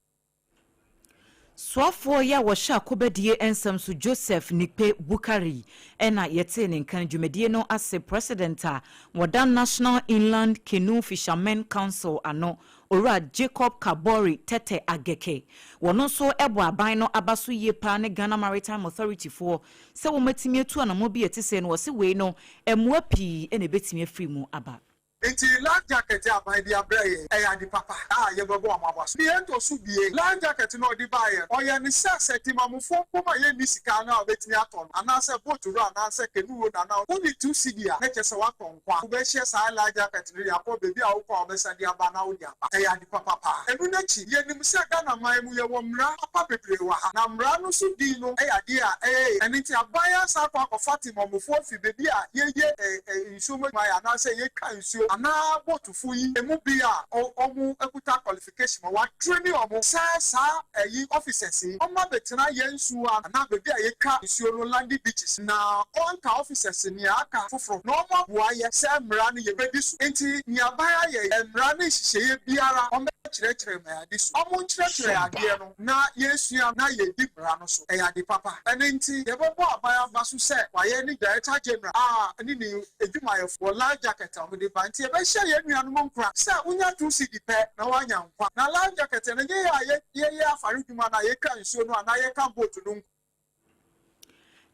Soafoɔ yi a wɔhyɛ akobadie nsɛm so Joseph Nikpe Bukari na yɛtee ne nka no dwumadie no ase President a wɔda National Inland Canoe Fishermen Council ano Owura Jacob Kabori Tetteh Ageke wɔno nso bɔ aban no aba so yie paa ne Ghana Maritime Authority foɔ sɛ wɔatumi atu anamɔ bi a ɛte sei no wɔse wei no mmoa pii na ɛbɛtumi afiri mu aba. Nti life jacket a aban de abrɛ yɛn ɛyɛ ade papa a yɛbɛbɔ wɔn aba so. Deɛ ɛtɔ so bie, life jacket no a ɔde baeɛ no, ɔyɛ no sɛ sɛ temamufoɔ mpo ma yɛnni sika no a wɔbɛtumi atɔ no, anaasɛ boat wura anaasɛ canoe owner anaa wonni two cedi a, na kyerɛ sɛ woatɔ nkwa. Wobɛhyɛ saa life jacket no de akɔ baabi a wokɔ a wɔbɛsan de aba na wode aba. Ɛyɛ ade papa paa. Ɛno no akyi, yɛnim sɛ Ghana man mu yɛwɔ mmara papa bebree wɔ ha, na mmara no so di no yɛ adeɛ a ɛyɛ. Ɛno nti aban asan akɔ akɔfa temamufoɔ afi baabi a yɛyɛ nsuo mu adwuma yɛ anaasɛ yɛtwa nsuo anaa boatfo yi emu bi a wɔn kuta qualification ma wɔatraini wɔn sɛ saa ɛyi officers yi wɔn abɛtena yɛn nsuo ano anaa baabi a yɛtwa nsuo no landing beaches na wɔnka officers nea aka foforo na wɔn aboa yɛ sɛ mmara no yɛbɛdi so nti nea aban ayɛ yi mmara ne nhyehyɛeɛ biara wɔn bɛkyerɛkyerɛ ma yɛadi so wɔn nkyerɛkyerɛ adeɛ no na yɛsua na yɛdi mmara no so. Ɛyɛ ade papa. Ɛno nti, yɛbɛbɔ aban aba so sɛ wayɛ ne Director General a ne ne adwumayɛfo wɔ life jacket a wɔde ba. Nti yɛbɛhyɛ yɛn nuanom nkuran sɛ wonya two cedi pɛ na woanya nkwa. Na life jacket no, ɛnyɛ yɛn a yɛyɛ afare dwuma anaa yɛtwa nsuo no anaa yɛka boat no nko.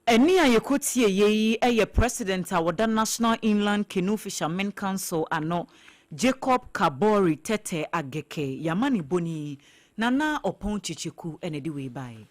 Ɛnne a yɛkɔtieeɛ yi yɛ President a ɔda National Inland Canoe Fishermen Council ano, Jacob Kabori Tetteh Ageke. Yɛama ne bɔni, Nana Ɔpɔn Kyekyeku na ɛde wei baeɛ.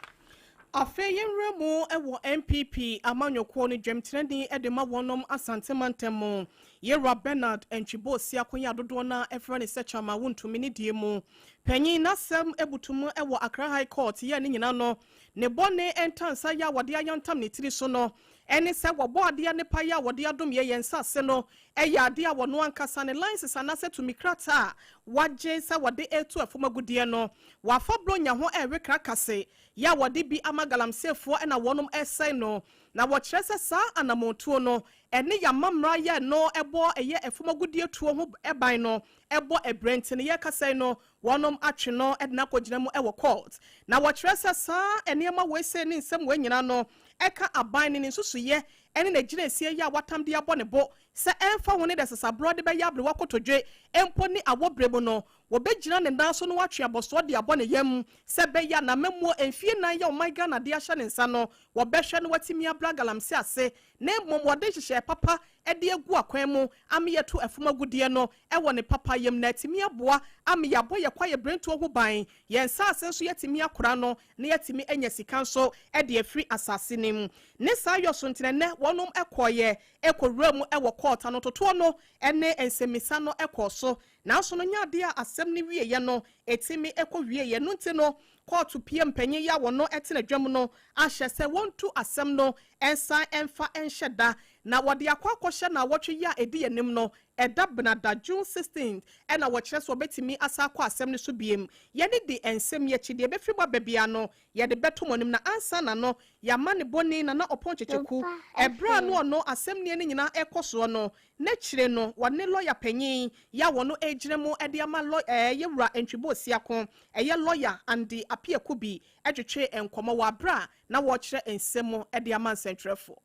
Afei yɛnwura mu wɔ NPP amanyɔkuo no dwamtenani de ma wɔnom Asante mantam mu, Yewura Bernard Antwi Boasiako yi a dodoɔ no ara frɛ no sɛ Chairman Wontumi ne die mu panyin. N'asɛm butu mu wɔ Accra High Court yɛ ne nyina no Ne bɔne ntansa yi a wɔde ayantam ne tiri so no ne sɛ wɔbɔ adeɛ anepa yi a wɔde adom yɛ yɛn nsase no yɛ adeɛ a wɔno ankasa ne license anaasɛ tumi krataa a wagye sɛ wɔde retu ɛfam agudeɛ no. Wɔafa Buronya ho rewe krakase yi a wɔde bi ama galamseyfoɔ na wɔnom resɛe no. Na wɔkyerɛ sɛ saa anamontuo no ne yɛn amammerɛ a yɛ no bɔ ɛyɛ ɛfam agudeɛ tuo ho ban no bɔ abira nti no yɛrekasa yi no Wɔnom atwe no de no akɔgyina mu wɔ court. Na wɔkyerɛ sɛ saa nneɛma wei sei ne nsɛm wei nyinaa no ɛka aban no ne nsusuyɛ ne n'agyinasie yi a watam de abɔ ne bo sɛ ɛmfa ho ne deɛ sasaborɔ de bɛyɛ aberewa kotodwe mpo ne awɔ berɛ mu no wɔbɛgyina ne nan so na watwe abɔsoɔ de abɔ ne yam sɛ ɛbɛyɛ a n'amammuo mfie nnan yi a ɔman Ghana de ahyɛ ne nsa no wɔbɛhwɛ na watumi abra galamsey ase na mmom wɔde nhyehyɛɛ papa de agu akwan mu ama yɛatu ɛfam agudeɛ no wɔ ne papa yam na atumi aboa ama yɛabɔ yɛn kwaeɛ berentuo ho ban, yɛn nsase nso yɛatumi akora no na yɛatumi anya sika nso de afiri asase no mu. Ne saa yɔ so nti na nnɛ wɔnom kɔeɛ kɔwuraa mu wɔ kɔɔt, anototoɔ no ne nsɛmmisa no kɔɔ so nanso no nyɛ adeɛ a asɛm no wieɛ no ɛtumi kɔ wieɛ, ɛno nti no Kɔɔto pie mpanyin yi a wɔno tena dwam no ahyɛ sɛ wɔntu asɛm no nsan mfa nhyɛ da na wɔde akɔ akɔhyɛ naawɔtwe yi a ɛdi anim no ɛda Benada, June 16th na wɔkyerɛ sɛ wɔbɛtumi asan akɔ asɛm no so biem. Yɛne di nsɛm yi akyi, deɛ ɛbɛfiri mu aba biara no yɛde bɛto mo anim na ansa na no yɛama ne bɔne Nana Ɔpɔn Kyekyeku ɛberɛ a no ɔno asɛmnie no nyinaa ɛrekɔ soɔ no N'akyire no, wɔne lɔya panyin yi a wɔno regyina mu de ama lɔ ɛɛ Yɛwura Antwi Boasiako, ɛyɛ lɔya Andy Appiah Kubi twetwee nkɔmmɔ wɔ aberɛ a na wɔrekyerɛ nsɛm mu de ama nsɛntwerɛfoɔ.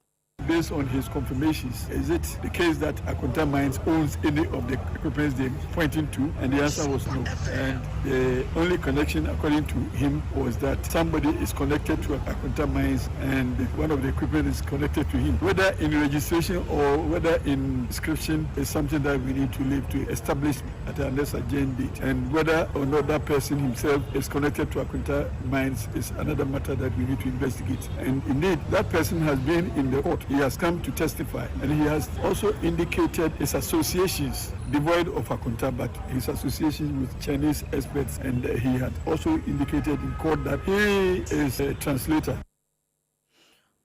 Based on his confirmations, is it the case that Akonta Mines owns any of the equipments they're pointing to? And the answer was no. And the only connection, according to him, was that somebody is connected to Akonta Mines and one of the equipment is connected to him. Whether in registration or whether in inscription is something that we need to leave to establish at our next adjourned date. And whether or not that person himself is connected to Akonta Mines is another matter that we need to investigate. And indeed, that person has been in the court. He has come to testify and he has also indicated his associations devoid of Akonta, but his association with Chinese experts. And he had also indicated in court that he is a translator.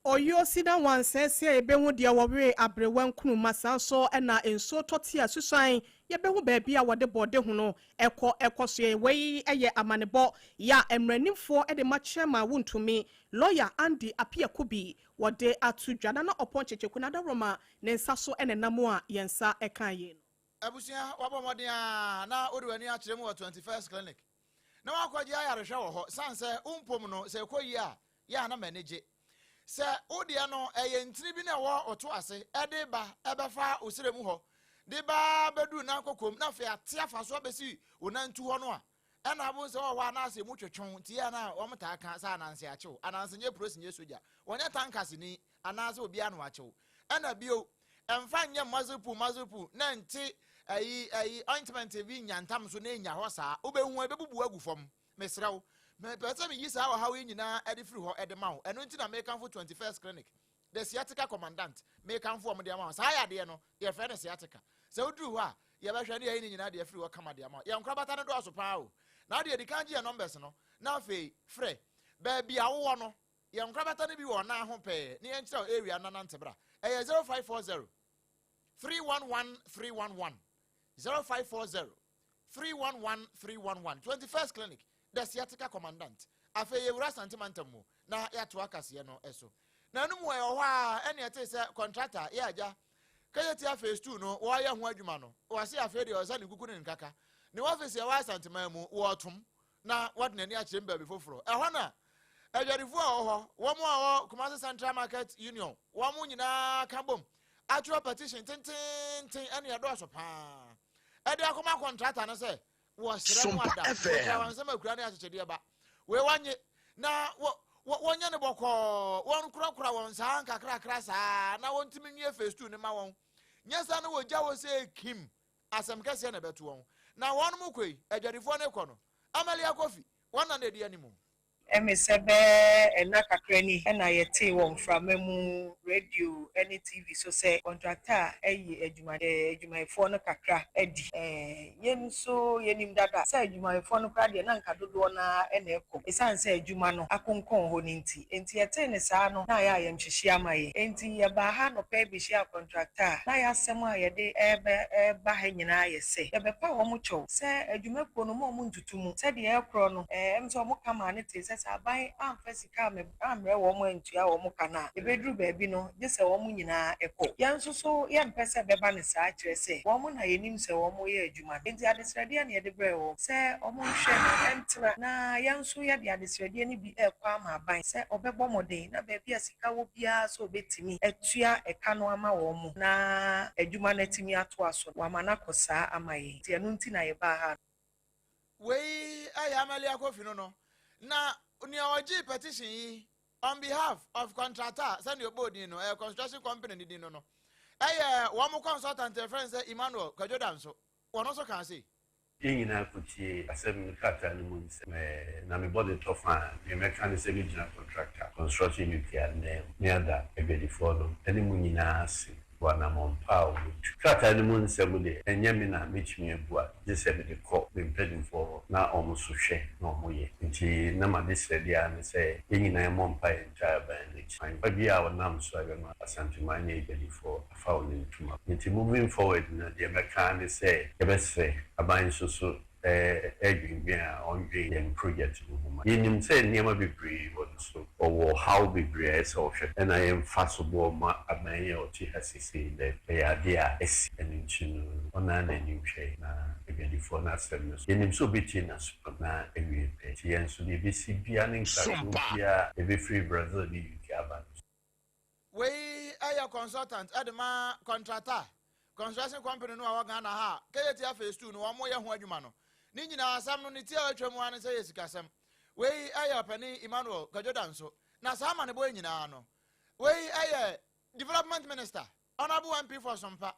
Ɔyuo si na wansɛe a yɛbɛhu deɛ wɔwee aberewa nkruma saa nso na nsuo tɔ te a susuan yɛbɛhu baabi a wɔde bɔɔde hono kɔ kɔ so yɛ wei yɛ amanebɔ yɛ a mmaranimfoɔ de ma chairman wontumi lawyer Andy Appiah Kubi wɔde ato dwa Nana Ɔpɔn Kyekyeku Nadaworoma ne nsa so na ɛnam a yɛn nsa ka yei no. Abusua, woabɔ mmɔden ara na wode w'ani akyerɛ mu wɔ 21st Clinic. na woakɔgye ayarehwɛ wɔ hɔ sane sɛ wo mpom no sɛ ɛkɔ yie a yɛ a na m'ani gye. Sɛ wo deɛ no ɛyɛ ntini bi na ɛwɔ wo to ase ɛde ba ɛbɛfa wo serɛ mu hɔ de ba bɛduru nan kɔkɔm na afei ate afa so abɛsi wo nantu hɔ no a ɛna abo sɛ wɔ hɔ a na asɛ mu twetwe nti yɛ na wɔn taa ka sɛ ananse akyew. Ananse nyɛ prosi nyɛ sogya, wɔnyɛ tankaseni anaasɛ obiara na wakyew. Ɛna bio, ɛmfa nyɛ muzzle pull muzzle pull na nte ayi ayi ointment bi nyantam so na enya hɔ saa, wobɛhu a ɛbɛbubu agu fam. Mesrɛ wo, mepɛ sɛ meyi saa ɔhaw yi nyinaa de firi hɔ de ma wo. Ɛno nti na mekamfo 21st Clinic, the sciatica commandant, mekamfo wɔn de ama wo. Saa yadeɛ no, yɛfrɛ no sciatica. Sɛ woduru hɔ a, yɛbɛhwɛ ne yɛyi ne nyinaa de afiri hɔ kama de ama wo. Yɛn nkorabata no dɔɔso paa o. Na wode adi kan gye yɛn numbers no, na afei frɛ. Baabi a wowɔ no, yɛn nkorabata no bi wɔ ɔnan ho pɛɛ, na yɛnkyerɛ wo area no na nante bra. Ɛyɛ 0540 311 311, 0540 311 311. 21st Clinic, the sciatica commandant. Afei yɛwura Asante mantam mu na yɛatoa kaseɛ no so. Na ɛno mu ɛwɔ hɔ a ɛne ɛte sɛ contractor yɛ agya Kejetia phase 2 no wɔyɛ ho adwuma no, wɔse afei deɛ ɔsɛ ne kuku ne nkaka ne wɔfisi ɛwɔ Asanteman mu wɔtom na wɔde n'ani akyerɛ mu baabi foforɔ. Ɛhɔ na adwadifoɔ a wɔwɔ hɔ, wɔn a wɔwɔ Kumasi Central Market Union, wɔn nyinaa ka bom atwerɛ petition tententen ɛne ɛdɔɔso paa ɛde akɔma kɔntrata no sɛ wɔsrɛ no ada wɔkura wɔn nsɛm akura ne akyekyedeɛ ba wei wɔnye na wɔ wɔnyɛ no bɔkɔɔ, wɔnkorakora wɔn saa nkakrakra saa na wɔntumi nwie phase 2 no ma wɔn. Nyɛ saa na wɔgya wɔ sɛ kim, asɛm kɛseɛ na ɛbɛto wɔn. Na wɔn mo kɔ yi, adwadifoɔ no kɔ no, Amalia Kofi, wɔn na na ɛdi anim. Ɛme sɛ bɛɛ nna kakra ni na yɛtee wɔ mframa mu, radio ne TV so sɛ kɔntrakta ayi adwuma adwumayɛfoɔ no kakra adi. Yɛn nso yɛnim dada sɛ adwumayɛfoɔ no koraa deɛ na anka dodoɔ no ara na ɛkɔ ɛsiane sɛ adwuma no akonkɔn hɔ no nti. Enti yɛtee no saa no na ayɛ ayamhyehyeɛ ama yɛn. Enti yɛbaa ha anɔpa yi bɛhyiaa kɔntrakta a na yɛn asɛm a yɛde reba reba ha nyinaa yɛ sɛ yɛbɛpa wɔn kyɛw sɛ adwumakuo no mma wɔn ntutu mu sɛdeɛ ɛrekorɔ no. Ɛm sɛ wɔka maa no tee sɛ sɛ aban amfa sika ammrɛ wɔn antua wɔn ka no a, ɛbɛduru baabi no, gye sɛ wɔn nyinaa kɔ. Yɛn nso so yɛmpɛ sɛ ɛbɛba no saa, kyerɛ sɛ, wɔn na yɛnim sɛ wɔreyɛ adwuma no. Enti adesrɛdeɛ na yɛde brɛɛ wɔn sɛ wɔnhwɛ ntena, na yɛn nso yɛde adesrɛdeɛ no bi rekɔ ama aban sɛ ɔbɛbɔ mmɔden na baabi a sika wɔ biara sɛ ɔbɛtumi atua ɛka no ama wɔn na adwuma no atumi atoa so no, wama no akɔ saa ama yɛn. Enti ɛno nti na yɛbaa ha. Wei yɛ Amalia Kofi no no. Na nea ɔgyee petition yi on behalf of contractor sɛnea ɔbɔɔ din no, ɛyɛ construction company ne din no no, ɛyɛ wɔn consultant a yɛfrɛ no sɛ Emmanuel Kwadwo Danso. Ɔno nso kaa sei. Yɛn nyinaa kɔtiee asɛm no krataa no mu nsɛm. Na me bɔne tɔ fa a, deɛ mɛka ne sɛ mɛgyina contractor, Construction UK ananmu, ne ada adwadifoɔ no ne mo nyinaa ase wɔ anammɔn pa a wɔatu. Krataa no mu nsɛm deɛ, ɛnyɛ me na mɛtumi abua, gye sɛ mede kɔ me mpanimfoɔ hɔ na wɔn nso hwɛ na wɔyɛ. Enti na m'adesrɛdeɛ ara ne sɛ yɛn nyinaa mmɔ mpaeɛ ntaa aban no akyi. Kwan pa biara a wɔnam so a ɛbɛma Asanteman ne adwadifoɔ afa wɔn ntoma. Enti moving forward no, deɛ mɛka ara ne sɛ yɛbɛsrɛ aban nso so redwendwen a ɔndwen yɛn project no ho ma. Yɛnim sɛ nneɛma bebree wɔ no so, ɔwɔ ɔhaw bebree a ɛsɛ sɛ ɔhwɛ. Ɛna yɛmfa soboɔ mma aban yi a ɔte ha seesei dɛ ɛyɛ adeɛ a asi. Ɛno nti no, ɔno ara n'ani nhwɛ na adwadifoɔ no asɛm no so. Yɛnim sɛ ɔbɛtie n'aso na awie pɛ. Nti yɛn nso deɛ ɛbɛsi biara ne nkratoɔ biara a ɛbɛfiri Brazil ne UK aba no so. Wei yɛ consultant de ma kɔntrata, construction company no a ɛwɔ Ghana ha a Kejetia Phase 2 no wɔn yɛ ho adwuma no. Ne nyinaa asɛm no ne ti a atwa mu ara ne sɛ yɛ sikasɛm. Wei yɛ ɔpanin Emmanuel Kwadwo Danso. Na saa amanebɔ yi nyinaa no, wei yɛ Development Minister, Honourable MP for Sompa,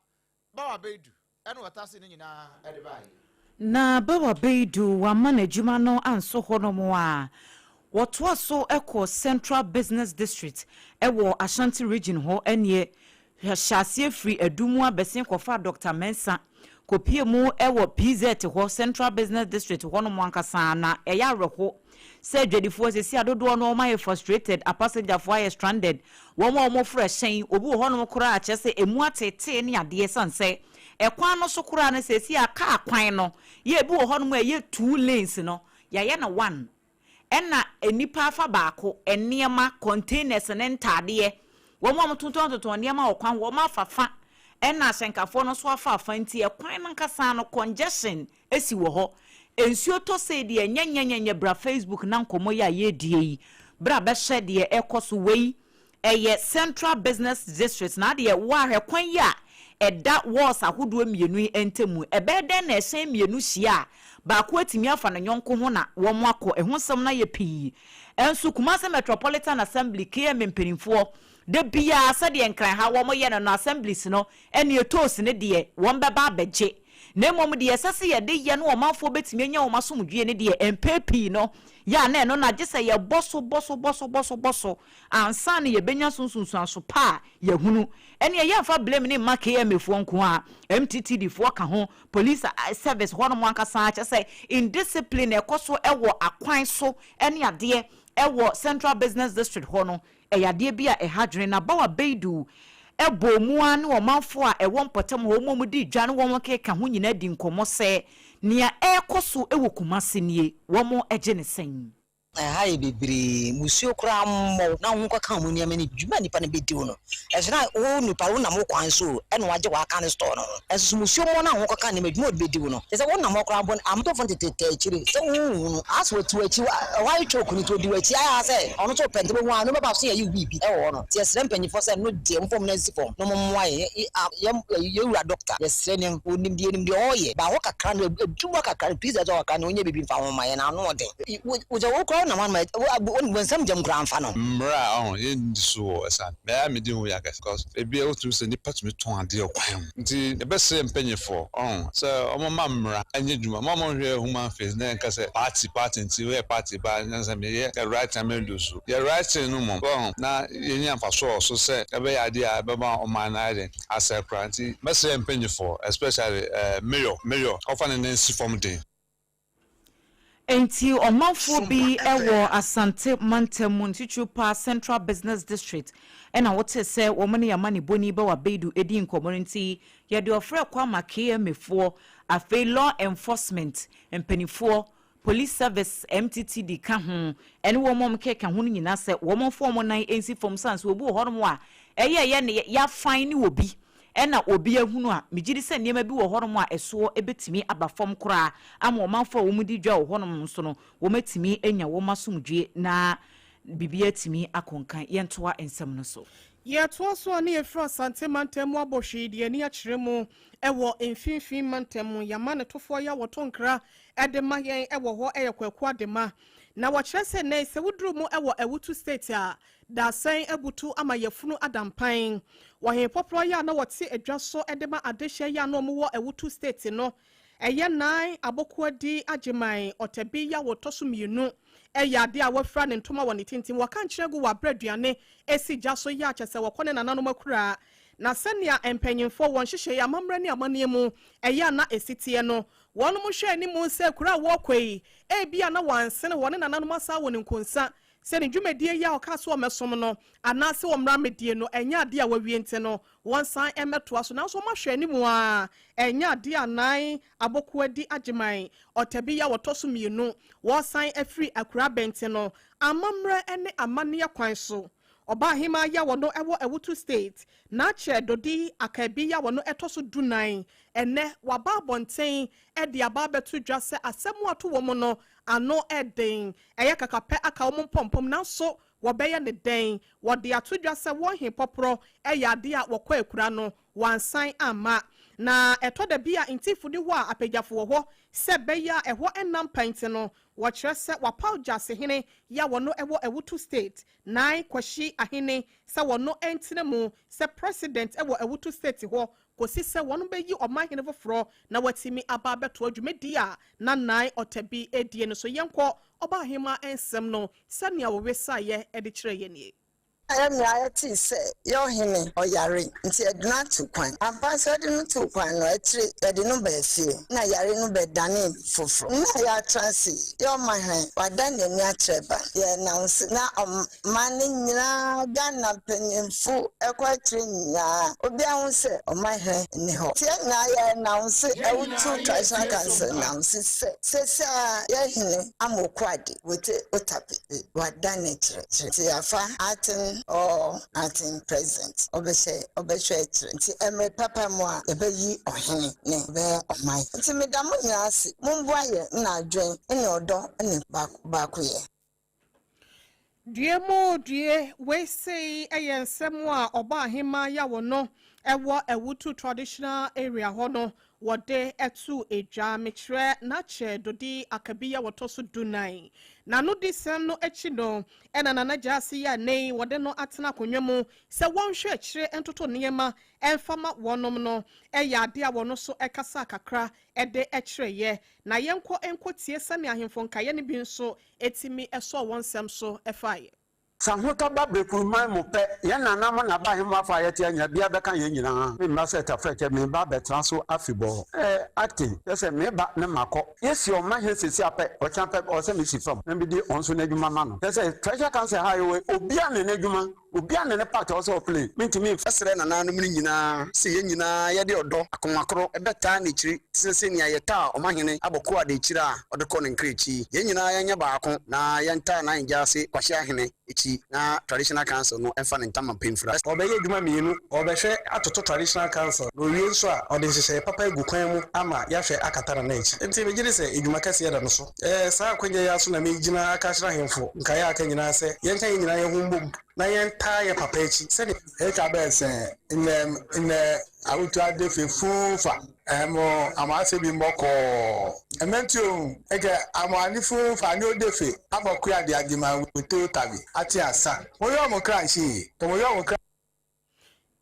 Bawa Baidu ɛna ɔtase ne nyinaa de baeɛ. Na Bawa Baidu wamma n'adwuma no anso hɔnom a, wɔtoa so kɔ Central Business District wɔ Ashanti Region hɔ ɛneɛ hyɛ aseɛ firi Adumua bɛsen kɔfaa Doctor Mensah kɔpie mu wɔ PZ hɔ, Central Business District hɔnom ankasa. Na ɛyɛ awerɛho sɛ adwadifoɔ seesei a dodoɔ no wɔayɛ frustrated, apasengyafoɔ ayɛ stranded, wɔn a wɔforo ɛhyɛn, obi wɔ hɔnom koraa a kyerɛ sɛ ɛmu ateetee ne adeɛ ɛsiane sɛ ɛkwan no so koraa no seesei a kaa kwan no yɛ ebi wɔ hɔnom a ɛyɛ two lanes no yɛayɛ no one ɛna nnipa afa baako, nneɛma, containers ne ntaadeɛ, wɔn a wɔtontɔntontɔn nneɛma wɔ kwan ho wɔn afa fa ɛna ahyɛnkafoɔ no nso afa afa nti ɛkwan no ankasa no congestion si wɔ hɔ. Nsuo tɔ sei deɛ nyɛnyɛnyɛnyɛ bra Facebook na nkɔmmɔ yi a yɛredie yi bra bɛhyɛ deɛ ɛrekɔ so wei ɛyɛ Central Business District na adeɛ woahwɛ kwan yi a ɛda walls ahodoɔ mmienu yi ntamu ɛbɛyɛ dɛn na ɛhyɛn mmienu hyia a baako atumi afa ne yɔnko ho na wɔn akɔ ɛho nsɛm no ayɛ pii nso Kumasi Metropolitan Assembly KMA mpanimfoɔ da biara sɛdeɛ Nkran ha wɔn yɛ no no assemblies no ɛne toes no deɛ wɔn bɛba abɛgye Na mmom deɛ ɛsɛ sɛ yɛde yɛ no ɔmanfoɔ bɛtumi anya wɔn asomdwoeɛ no deɛ, mpɛn pii no, yɛ a na ɛno na gye sɛ yɛbɔ so, bɔ so, bɔ so, bɔ so, bɔ so ansa na yɛbɛnya so nsunsuanso pa a yɛahunu. Ɛnneɛ yɛmfa blame no mma KMA foɔ nko ara, MTTD foɔ ka ho, police service hɔnom ankasa, kyerɛ sɛ indiscipline a ɛkɔ so wɔ akwan so ne adeɛ wɔ Central Business District hɔ no, Ɛyɛ adeɛ bi a ɛha adwene na Bawa Baidu bɔɔ mu ara ne ɔmanfoɔ a ɛwɔ mpɔtam hɔ, wɔn a wɔdi dwa ne wɔn keka ho nyinaa di nkɔmmɔ sɛ nea ɛrekɔ so wɔ Kumasi nie, wɔgye no sɛn? Ɛha yɛ bebree, musuo koraa mmɔ wo na wo ho kɔka wɔn nneɛma no bi. Dwuma a nnipa no bɛdi wo no, ɛso na wo nipa no wonam wo kwan so o, ɛna wagye w'aka ne store no ho. Ɛso so musuo mmɔ no a wo ho kɔka nneɛma adwuma a ɔde bɛdi wo no, kyerɛ sɛ wonam hɔ koraa mpo no, amotɔfoɔ no tetɛ akyire sɛ wonhu no. As wɔti w'akyi, ɛhɔ ayɛ choke no nti ɔdi w'akyi, ayɛ ara sɛ ɔno nso ɔpɛ nti wobɛhu ara no bɛba so yɛyi wo biribi wɔ hɔ no. Nti yɛsrɛ mpanyinfoɔ sɛ ɛno deɛ momfa mo nan nsi fam na mommoa yɛn. Yɛn yɛn wura doctor yɛsrɛ no ɔnim deɛ ɔnim deɛ ɔreyɛ but hɔ kakra no adwuma kakra no please ɛsɛ kakra no ɔnyɛ biribi mfa ho mma yɛn ano ɔden. Wo sɛ wo koraa wonam hɔ nom a wo nsam gyam koraa mfa no. Mmra a ɔho yɛn nni so wɔ ɛsan mɛa me di ho ya kɛse cos ebia wotumi sɛ nipa tumi tɔn adeɛ wɔ kwan mu nti yɛbɛsrɛ mpanyinfoɔ ɔho sɛ ɔmo ma mmra ɛnyɛ dwuma mo a mo nhwɛ human face na yɛnka sɛ party party nti woyɛ party ba na sɛ meyɛ the right thing me do so yɛ right thing no mmom ɔho na yɛnya mfasoɔ wɔ so sɛ ɛbɛyɛ adeɛ a ɛbɛma ɔman no ayɛ den asɛe koraa nti mɛsrɛ mpanyinfoɔ especially ɛɛ mayor mayor ɔfa ne nan si fam den. Enti ɔmanfoɔ bi wɔ Asante mantam mu, ne titiriw paa Central Business District na wotee sɛ wɔn ne amanebɔni Bawa Baidu dii nkɔmmɔ no nti, yɛde ɔfrɛ kɔ ama KMA foɔ, afei Law Enforcement mpaninfoɔ, Police Service, MTTD ka ho, ɛne wɔn a wɔkeka ho no nyinaa sɛ wɔmfa wɔn nan nsi fam sane sɛ obi wɔ hɔnom a ɛyɛɛyɛ ne yɛafan ne obi ɛna obi ahunu a, megye di sɛ nneɛma bi wɔ hɔnom a ɛsoɔ bɛtumi aba fam koraa ama ɔmanfoɔ a wɔdi dwa wɔ hɔnom nso no, wɔatumi anya wɔn asomdwoeɛ na biribiara atumi akɔ nkan. Yɛntoa nsɛm no so. Yɛtoa so a ne yɛfiri Asante mantam mu abɔ hwee de ani akyerɛ mu wɔ Mfimfini mantam mu. Yɛama ne tofoɔ yi a wɔto nkra de ma yɛn wɔ hɔ yɛ Kwaku Adema. Na wɔkyerɛ sɛ nnɛ yi sɛ woduru mu wɔ Awutu State a, Dadesɛn abutu ama yafunu ada mpan. Wɔ Hempɔporɔ yi a na wɔte adwa so de ma adehyeɛ yi a na wɔwɔ Awutu State no, ɛyɛ Nan Abokoadi Agyeman Ɔtabi yi a ɔtɔ so mmienu yɛ adeɛ a wafira ne ntoma wɔ ne tintim. Wɔka nkyene gu wɔ aberɛ aduane si gya so yi a kyerɛ sɛ wɔkɔ ne nananom akuraa. Na sɛnea mpanyimfoɔ wɔn nhyehyɛeɛ, amammerɛ ne amanneɛ mu ɛyɛ a na ɛsi teɛ no, wɔnom hwɛ anim sɛ kuro a wɔrekɔ yi, ebia na wɔansene wɔne nananom asan wɔn nkonsa Sɛ ne dwumadie yi a ɔkaa sɛ ɔmmɛsom no anaa sɛ ɔmmra mmɛdie no ɛnyɛ adeɛ a wawie nti no, wɔnsan mmɛtoa so. Nanso wɔahwɛ anim ara, ɛnyɛ adeɛ a Nan Abokoadi Agyeman Ɔtabi yi a ɔtɔ so mmienu wɔresan afiri Akuraa Bɛnti no amammerɛ ne amanneɛ kwan so. Ɔbaahemaa yi a ɔno wɔ Awutu State, Naakyɛ Dodi Akabi yi a ɔno ɛtɔ so dunan, ɛnnɛ waba abɔnten de aba abɛto dwa sɛ asɛm a ato wɔn no ano den. Ɛyɛ kakapɛ aka wɔn mpɔmpɔm nanso wɔbɛyɛ no dɛn? Wɔde ato dwa sɛ wɔn he pɔporɔ yɛ adeɛ a wɔkɔ akura no, wɔansan amma. Na ɛtɔ da bi a ntifo ni hɔ a apagyafo wɔ hɔ sɛ ɛbɛyɛ a ɛhɔ nna mpa nti no, wɔkyerɛ sɛ wɔapaw Gyasehene yi a wɔno wɔ Awutu State, Nai Kwahyi Ahene sɛ wɔno ntena mu sɛ President wɔ Awutu State hɔ kɔsi sɛ wɔbɛyi ɔmanhene foforɔ na watumi aba abɛtoa dwumadie a na Nai Ɔtabi redie no so. Yɛnkɔ Ɔbaahemaa nsɛm no sɛnea wɔwesaeɛ de kyerɛɛ yɛn nie. Ayɛ me a yɛtee sɛ yɛ ɔhene ɔyare nti yɛde no ato kwan. Ampa nso yɛde no too kwan no akyire yɛde no baa fie na yare no bɛdanee foforo. Nna a yɛatra ase yi yɛ ɔmahene wadan n'ani akyerɛ ba no. Yɛ announce na Ɔman no nyinaa, Ghana mpanyimfo kɔ akyire nyinaa, obiara hu sɛ ɔmanhene nni hɔ. Nti yɛn nyinaa yɛ announce, Awutu Traditional Council announce sɛ seesei ara yɛn hene Amoako Ade Wote Otape wadan ne kyerɛ. Nti yɛafa acting. ɔhene or acting president ɔbɛhyɛ ɔbɛhwɛ akyire nti mmerɛ papa mu a yɛbɛyi ɔhene ne ɔbɛyɛ ɔman nti meda mo nyinaa ase momboa yɛ na adwen ne ɔdɔ ne baakoyɛ. Due mu due, wei sei yɛ nsɛm a Ɔbaahemaa Yawo no wɔ Awutu Traditional Area hɔ no wɔde to dwa. Mekyerɛ N'akyɛ Dodi Akabi a wɔtɔ so dunan. N'anodisɛm no akyi no na Nana Gyasi yɛ nnɛ yi wɔde no atena akonnwa mu sɛ wɔnhwɛ akyire ntoto nneɛma mfa ma wɔnom no yɛ adeɛ a wɔno nso kasaa kakra de kyerɛeɛ. Na yɛnkɔ nkɔtie sɛnea ahemfo nkaeɛ no bi nso tumi sɔɔ wɔn nsɛm so faeɛ. Sɛ ahotɔ ba Brekuruman mu pɛ, yɛn nananom na ba ahemmoafo a yɛte anya biara bɛka yɛn nyinaa. Me mma sɛ tafrakyɛ, mereba abɛtena so afebɔɔ. Ɛɛ, acting, kyerɛ sɛ meba na makɔ. Yɛsi ɔma hɛn sesi a pɛ, ɔkyena pɛ ɔwɔ sɛ mesi fam na mede ɔno nso n'adwuma ma no. Kyerɛ sɛ Treasure Council ha a yɛwɔ yi, obiara ne n'adwuma. Obiara ne ne part a ɔwɔ sɛ ɔplay. Mentumi mfɛsrɛ nananom no nyinaa sɛ yɛn nyinaa yɛde ɔdɔ, akoma koro, bɛtaa n'akyiri te sɛ sɛnea yɛtaa ɔmahene Abɔkoade akyiri a ɔde kɔ ne nkra akyi. Yɛn nyinaa yɛnyɛ baako na yɛntaa n'ahengyaase Kwahye Ahene akyi na Traditional Council no mfa ne ntama pɛ mfira. Ɔbɛyɛ adwuma mmienu, ɔbɛhwɛ atoto Traditional Council na owie nso a ɔde nhyehyɛe papa agu kwan mu ama yɛahwɛ akata Nana akyi. Enti megye di sɛ adwuma kɛseɛ da no so. Ɛɛ, saa akwanya yi ara so na meregyina aka akyerɛ ahemfo nkaeɛ a aka nyinaa sɛ yɛnka yɛn nyinaa yɛn ho mbom na yɛntaa yɛn papa akyi sɛdeɛ. Eka bɛɛ sɛ nnɛ nnɛ awotu ade fe fuu fa ɛmo amo ase bi mbɔ kɔɔ. Ɛmɛnti ohun eke amo ani fuu fa ni ode fe afɔ kua di adi ma wete otabi ati asa. Mo yɔ mo kra nshi to mo yɔ mo kra.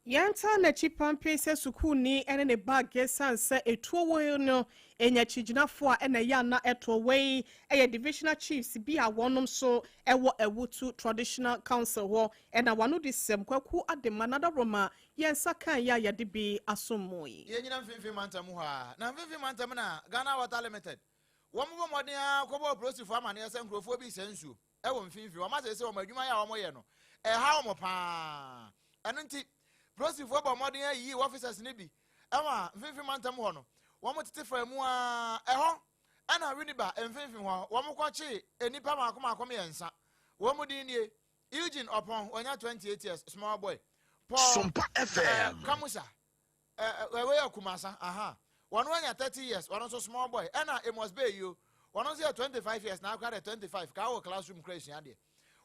Yɛntaa n'akyi pampee sɛ sukuuni ne ne bag esiane sɛ etuo wɔ no nya akyigyinafo a ɛna ɛyɛ a na ɛtoɔ. Wei yɛ Divisional Chiefs bi a wɔnom nso wɔ Awutu Traditional Council hɔ na wɔn ano de sɛm Kwaku Adema Nadaworoma yɛn nsa kaeɛ a yɛde bi asom mo yi. Yɛnyina Mfimfini Mantam mu hɔ ara. Na Mfimfini Mantam na Ghana Water Limited wɔn bɔ mmɔden ara kɔbɔɔ polisifoɔ amaneɛ sɛ nkurɔfoɔ bi resɛe nsuo wɔ mfimfini. Wɔn asɛ sɛ wɔn adwuma yɛ a wɔyɛ no ɛha wɔn paa. Ɛno nti polisifoɔ bɔ mmɔden ayiyi officers no bi ma mfimfini mantam hɔ no wɔn tete faa mu ara. Ɛhɔ ɛna Winneba mfimfini hɔ wɔn kɔkye nnipa mako mako mmiɛnsa. Wɔn mu din nie: Eugene Ɔpɔn, wanya 28 years, small boy; Paul Sompa FM. Kamusa, wei yɛ Kumasa, aha, wɔn anya 30 years, wɔn nso small boy; ɛna Amos Beyio, wɔn nso yɛ 25 years, na akora de 25 kaa wɔ classroom kora esua adeɛ.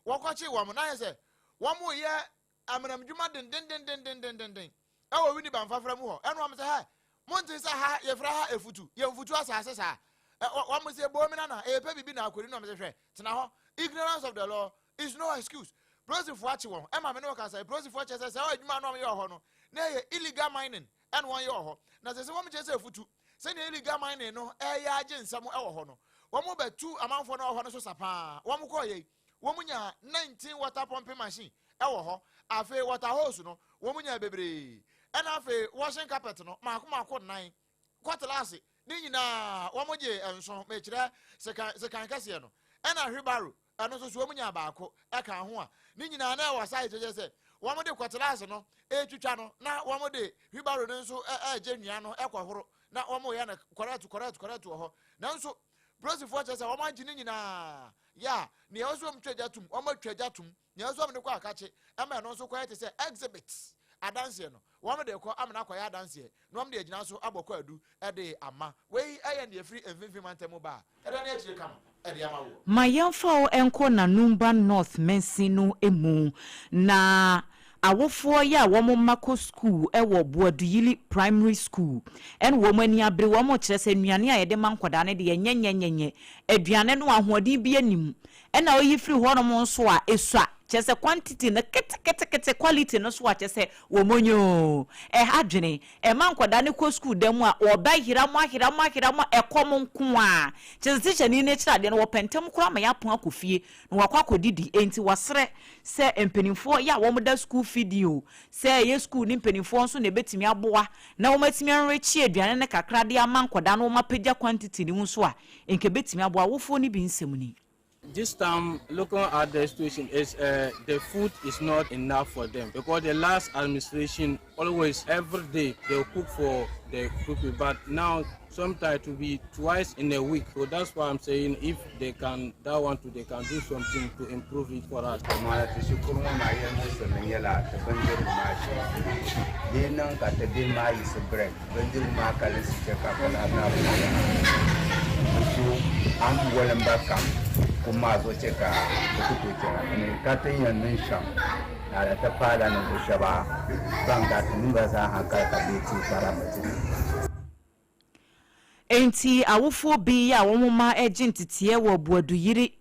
Wɔkɔkye wɔn na ayɛ sɛ wɔn yɛ amanamdwuma dendendendendendenden ɛwɔ Winneba mfafra mu hɔ. Ɛna wɔn sɛ, hɛ, monte sɛ ha yɛfrɛ ha efutu, yɛmfutu asase saa. Wɔn sɛ bomi nana ɛyɛ bibi na akɔdi. Na wɔn sɛ, hwɛ, tena hɔ, ignorance of the law is no excuse. Polisifoɔ akye wɔn. Ɛma me ne wɔn kasa, polisifoɔ kyerɛ sɛ sɛ adwuma no wɔn yɛ wɔ hɔ no na ɛyɛ illegal mining ɛna wɔn yɛ wɔ hɔ, na sɛ wɔn kyerɛ sɛ efutu sɛnea illegal mining no ɛyɛ agye nsɛm ɛwɔ hɔ no, wɔn bɛtu amanfoɔ no wɔ hɔ no so sapaa. Wɔn kɔɔ yɛ wɔn nya 19 water pumping machine ɛwɔ hɔ. Afei water hose no wɔn nya bebree, ɛna afei washing carpet no mako mako nnan, cutlass ne nyinaa wɔn gye nson, mekyerɛ sekan, sekan kɛseɛ no, ɛna wheelbarrow ɛno nso so wɔn nya baako ɛka ho a ne nyinaa na ɛwɔ site. Kyerɛ sɛ wɔn de cutlass no ɛretwitwa no na wɔn de wheelbarrow no nso ɛregye nnua no ɛkɔhoro na wɔn yɛ no correct correct correct wɔ hɔ. Nanso polisifoɔ kyerɛ sɛ wɔn agye ne nyinaa yɛ a nea ɛwɔ so wɔn twa gya tum, wɔn atwa gya tum. Nea ɛwɔ so wɔn de kɔ akakye ɛma ɛno nso kɔyɛ te sɛ exhibit adanseɛ no, wɔn de kɔ amena akɔyɛ adanseɛ na wɔn de agyina so abɔ kɔ adu ɛde ama. Wei ɛyɛ nea efiri Mfimfini Mantam mu ba a ɛda ne akyire kama ɛde ama wɔ. Ma yɛmfa wo nkɔ Nanumba North mansin no mu, na awofoɔ yi a wɔn mma kɔ sukuu wɔ Boaduyili Primary School ɛna wɔn ani abere. Wɔn kyerɛ sɛ nnuane a yɛde ma nkwadaa no deɛ, nyɛnyɛnyɛnyɛ aduane no, ahoɔden bi anim, ɛna oyi firi hɔnom nso a esua, kyerɛ sɛ quantity no ketekete, quality no so a kyerɛ sɛ wɔn nyoo ɛha adwene. Ɛma nkwadaa no kɔ sukuu dan mu a, wɔba hira mo ahira mo ahira mo, ɛkɔm nko a kyerɛ sɛ tikyani no kyerɛ adeɛ no, wɔpɛ ntɛm koraa ma yɛapɔn akɔ fie na wakɔ akɔdidi. Enti wɔsrɛ sɛ mpanimfoɔ yɛ a wɔn da sukuu fidie o, sɛ ɛyɛ sukuu ne mpanimfoɔ nso na ebɛtumi aboa na wɔn atumi arekye aduane no kakra de ama nkwadaa no, wɔn apagya quantity no nso a nka ebɛtumi aboa. Awofoɔ no bi nsɛm ni. This time, looking at the situation, is the food is not enough for them because the last administration always every day they cook for the people, but now sometimes to be twice in a week. So that's why I'm saying if they can, that one too, they can do something to improve it for us. Maana ti shikuru ŋɔ maa yɛlimuɣisirili nyɛla ti bindirigu maa shɛm. Di yi niŋ ka ti bihi maa yiɣisi break, bindirigu maa kalinsi chɛ ka bɛ lahi na so a ni wolimba kam kum maa zuɣu chɛ ka bɛ ku tooi chana ni ka ti yɛn niŋ shɛm lala ti paala ninvuɣ shɛba ban gariti mini ba zaa hankali ka bɛ ti karimba ti. Enti awofoɔ bi a wɔn mma regye nteteɛ wɔ Boaduyiri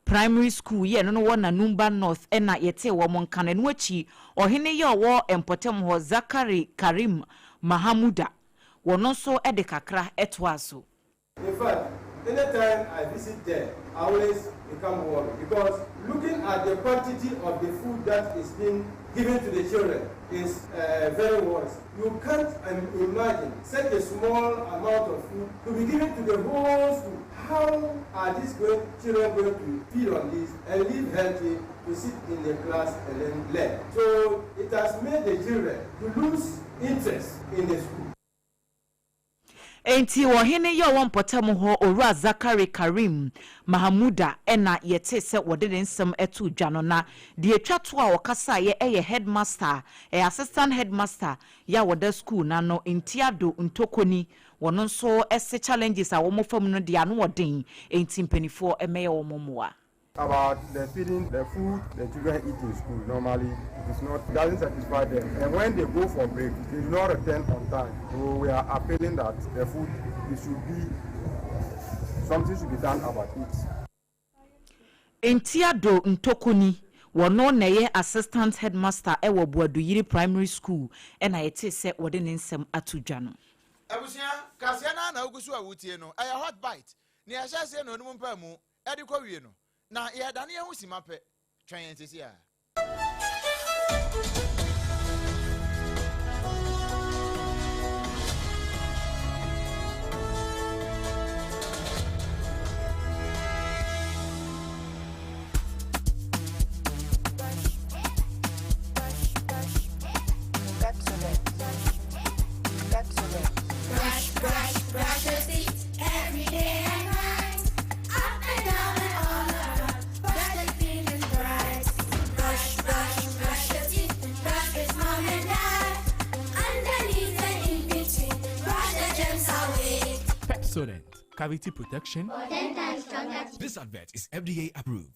Primary School yi a ɛno no wɔ Nanumba North na yɛtee wɔn nka no. Ɛno akyi, ɔhene yi a ɔwɔ mpɔtam hɔ, Zakari Karim Mahamuda, wɔno nso de kakra toaa so. In fact, anytime I visit there, I always become worried because looking at the quantity of the food that is being given to the children is uh, very worrisome. You can't um, imagine such a small amount of food to be given to the whole school. How are these going, children going to feed on this and live healthy to sit in the class and then learn? So it has made the children to lose interest in the school. Enti ɔhene yi a ɔwɔ mpɔtam hɔ, Owura Zakari Karim Mahamuda na yɛtee sɛ wɔde ne nsɛm too dwa no. Na deɛ ɛtwa toɔ a ɔkasaeɛ yɛ Headmaster, ɛyɛ Assistant Headmaster yi a ɔda sukuu no ano, Ntiado Ntokoni. Wɔno nso se challenges a wɔfa mu no deɛ ano ɔden, enti mpaninfoɔ mmɛyɛ wɔn mmoa. About the feeding, the food the children eat in school normally it is not doesn't satisfy them and when they go for break they do not return on time so we are appealing that the food it should be something should be done about it. Ntiado Ntokoni, wɔno na ɛyɛ Assistant Headmaster wɔ Boaduyiri Primary School na yɛtee sɛ wɔde ne nsɛm ato dwa no. Abusua, kaseɛ no ara na wogu so a wotie no, ɛyɛ Hot Bite, nea ɛhyɛ aseɛ na onum mpaamu de kɔ wie no, na yɛredane yɛn ho simma pɛ. Twɛn yɛn seesei ara. Brush, brush, brush your teeth every day and night. Up and down and all around. Brush them clean and bright. Brush, brush, brush your teeth. Brush with mom and dad. Underneath and in between. Brush the germs away. Pepsodent, cavity protection. For 10 times stronger. This advert is FDA approved.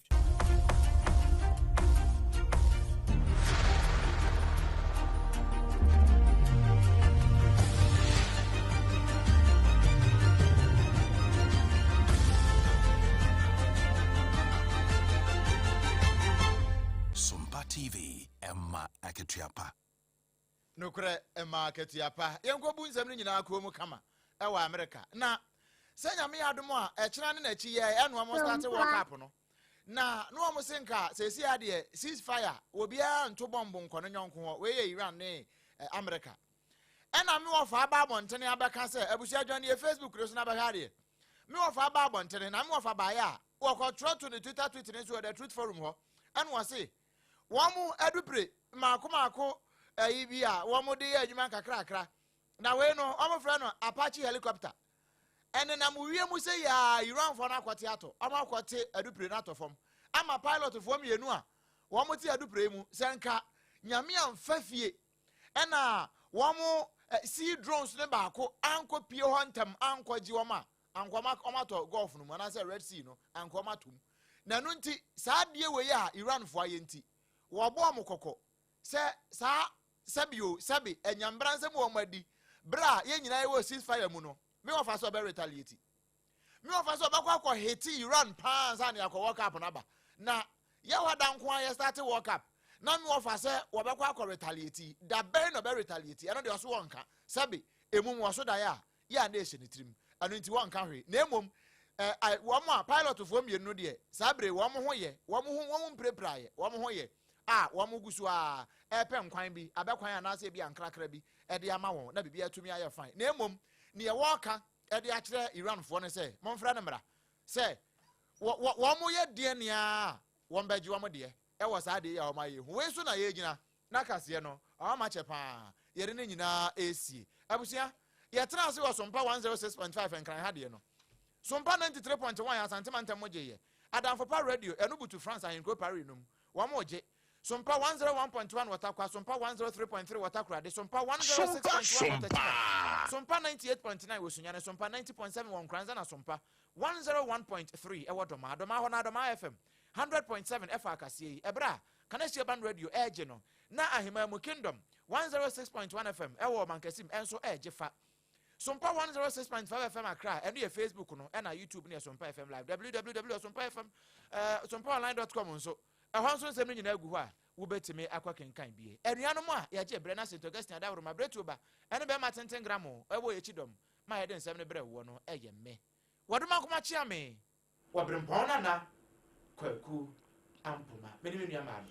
Sompa TV, ɛma akatua pa. Nokorɛ, ɛma akatua pa. Yɛnkɔbu nsɛm no nyinaa kɔn mu kama ɛwɔ Amerika. Na sɛ Nyame yɛ adom a, ɛkyena ne n'akyi yɛ ɛnoa mo starte World Cup no. Na na wɔn se nka seesei adeɛ cease fire, obiara nto bɔmbo nkɔ ne nyɔnko hɔ. Wei yɛ Iran ne Amerika. Ɛna me wɔfa aba abɔntene abɛka sɛ, abusua dwane yɛ Facebook no so na bɛhwɛ adeɛ. Me wɔfa aba abɔntene, na me wɔfa baeɛ a, wɔkɔtwerɛ to ne Twitter tweet no so wɔ The Truth Forum hɔ. Ɛna wɔse, wɔn adupire mmaako mmaako ayi bi a wɔn de yɛ adwuma nkakrakra. Na wei no, wɔn frɛ no Apache helicopter. Ɛnenam wiem sɛ yaa Iranfoɔ no akɔte atɔ, wɔn akɔte adupire no atɔ fam ama pilotfoɔ mmienu a wɔn te adupire mu sɛ nka Nyame amfa fie ɛna wɔn sea drones no baako ankɔ pie hɔ ntɛm ankɔgye wɔn a anka wɔn atɔ Gulf no mu anaasɛ Red Sea no anka wɔn atɔ mu. Na ɛno nti saa adeɛ wei a Iranfoɔ ayɛ nti wɔbɔ wɔn kɔkɔ sɛ saa sɛbi o sɛbi anyambra nsɛm wɔn adi bere a yɛn nyinaa yɛwɔ ceasefire mu no me wɔfa sɛ ɔbɛ retaliate. Me wɔfa sɛ ɔbɛkɔ akɔ hete Iran paa ansa na yɛakɔ World Cup no aba. Na yɛhɔ da nko ara yɛ starte World Cup. Na me wɔfa sɛ wɔbɛkɔ akɔ retaliate. Da bɛn na ɔbɛ retaliate? Ɛno deɛ ɔso wɔnka. Sɛbe, emum wɔso daeɛ a, yɛ a na ɛhyɛ ne tirim. Ɛno nti wɔnka hwee. Na mmom, eh, wɔn a pilotfoɔ mmienu no deɛ, saa bere wɔn ho yɛ, wɔn ho wɔn mpirapiraeɛ, wɔn ho yɛ a wɔn gu so ara ɛrepɛ nkwan bi, abɛkwan anaasɛ ebi a nkrakra bi ɛde ama wɔn na biribi atumi ayɛ fine. Na mmom, neɛ wɔreka de akyerɛ Iranfoɔ no sɛ, Momfrɛ no mmra, sɛ Wɔ, wɔ, wɔn yɛ deɛ nea wɔn bɛgye wɔn deɛ ɛwɔ saa adeɛ yi a wɔn ayɛ ho. Wei nso na yɛgyina na kaseɛ no, wɔn akyɛ paa. Yɛde ne nyinaa esie. Abusua, yɛtena ase wɔ Sompa 106.5 Nkran ha deɛ no. Sompa 93.1 Asante mantam mo gye yɛ. Adamfopa Radio, ɛno butu France ahenkuro Paris no mu. Wɔn gye. Sompa 101.1 wɔ Tarkwa, Sompa 103.3 wɔ Takoradi, Sompa 106.1 wɔ Techiman, Sompa 98.9 wɔ Sunyani, Sompa 90.7 wɔ Nkoranza na Sompa 101.3 ɛwɔ Dɔmaa. Dɔmaa hɔ no Adɔmaa FM 100.7 ɛfa akaseɛ yi. Ɛberɛ a Kaneshie Ban Radio ɛregye no, na Ahemman mu Kingdom 106.1 FM ɛwɔ Mankasim ɛnso ɛregye fa. Sompa 106.5 FM Accra, ɛno yɛ Facebook no, ɛna YouTube no yɛ Sompa FM Live, www.sompafm, sompaonline.com nso. Ɛhɔ nso nsɛm no nyinaa gu hɔ a wobɛtumi akɔ kenkan bie. Anuanom a yɛgye berɛ na St. Augustine adaworoma berɛtuo ba ɛne bɛrima tenten gramo ɛwɔ yɛkyi dɔm ma yɛde nsɛm no berɛ woɔ no ɛyɛ me. Wɔdoma nkoma kyea me. Wɔberempɔn nana Kwaku Ampoma. Me ne me nua maame.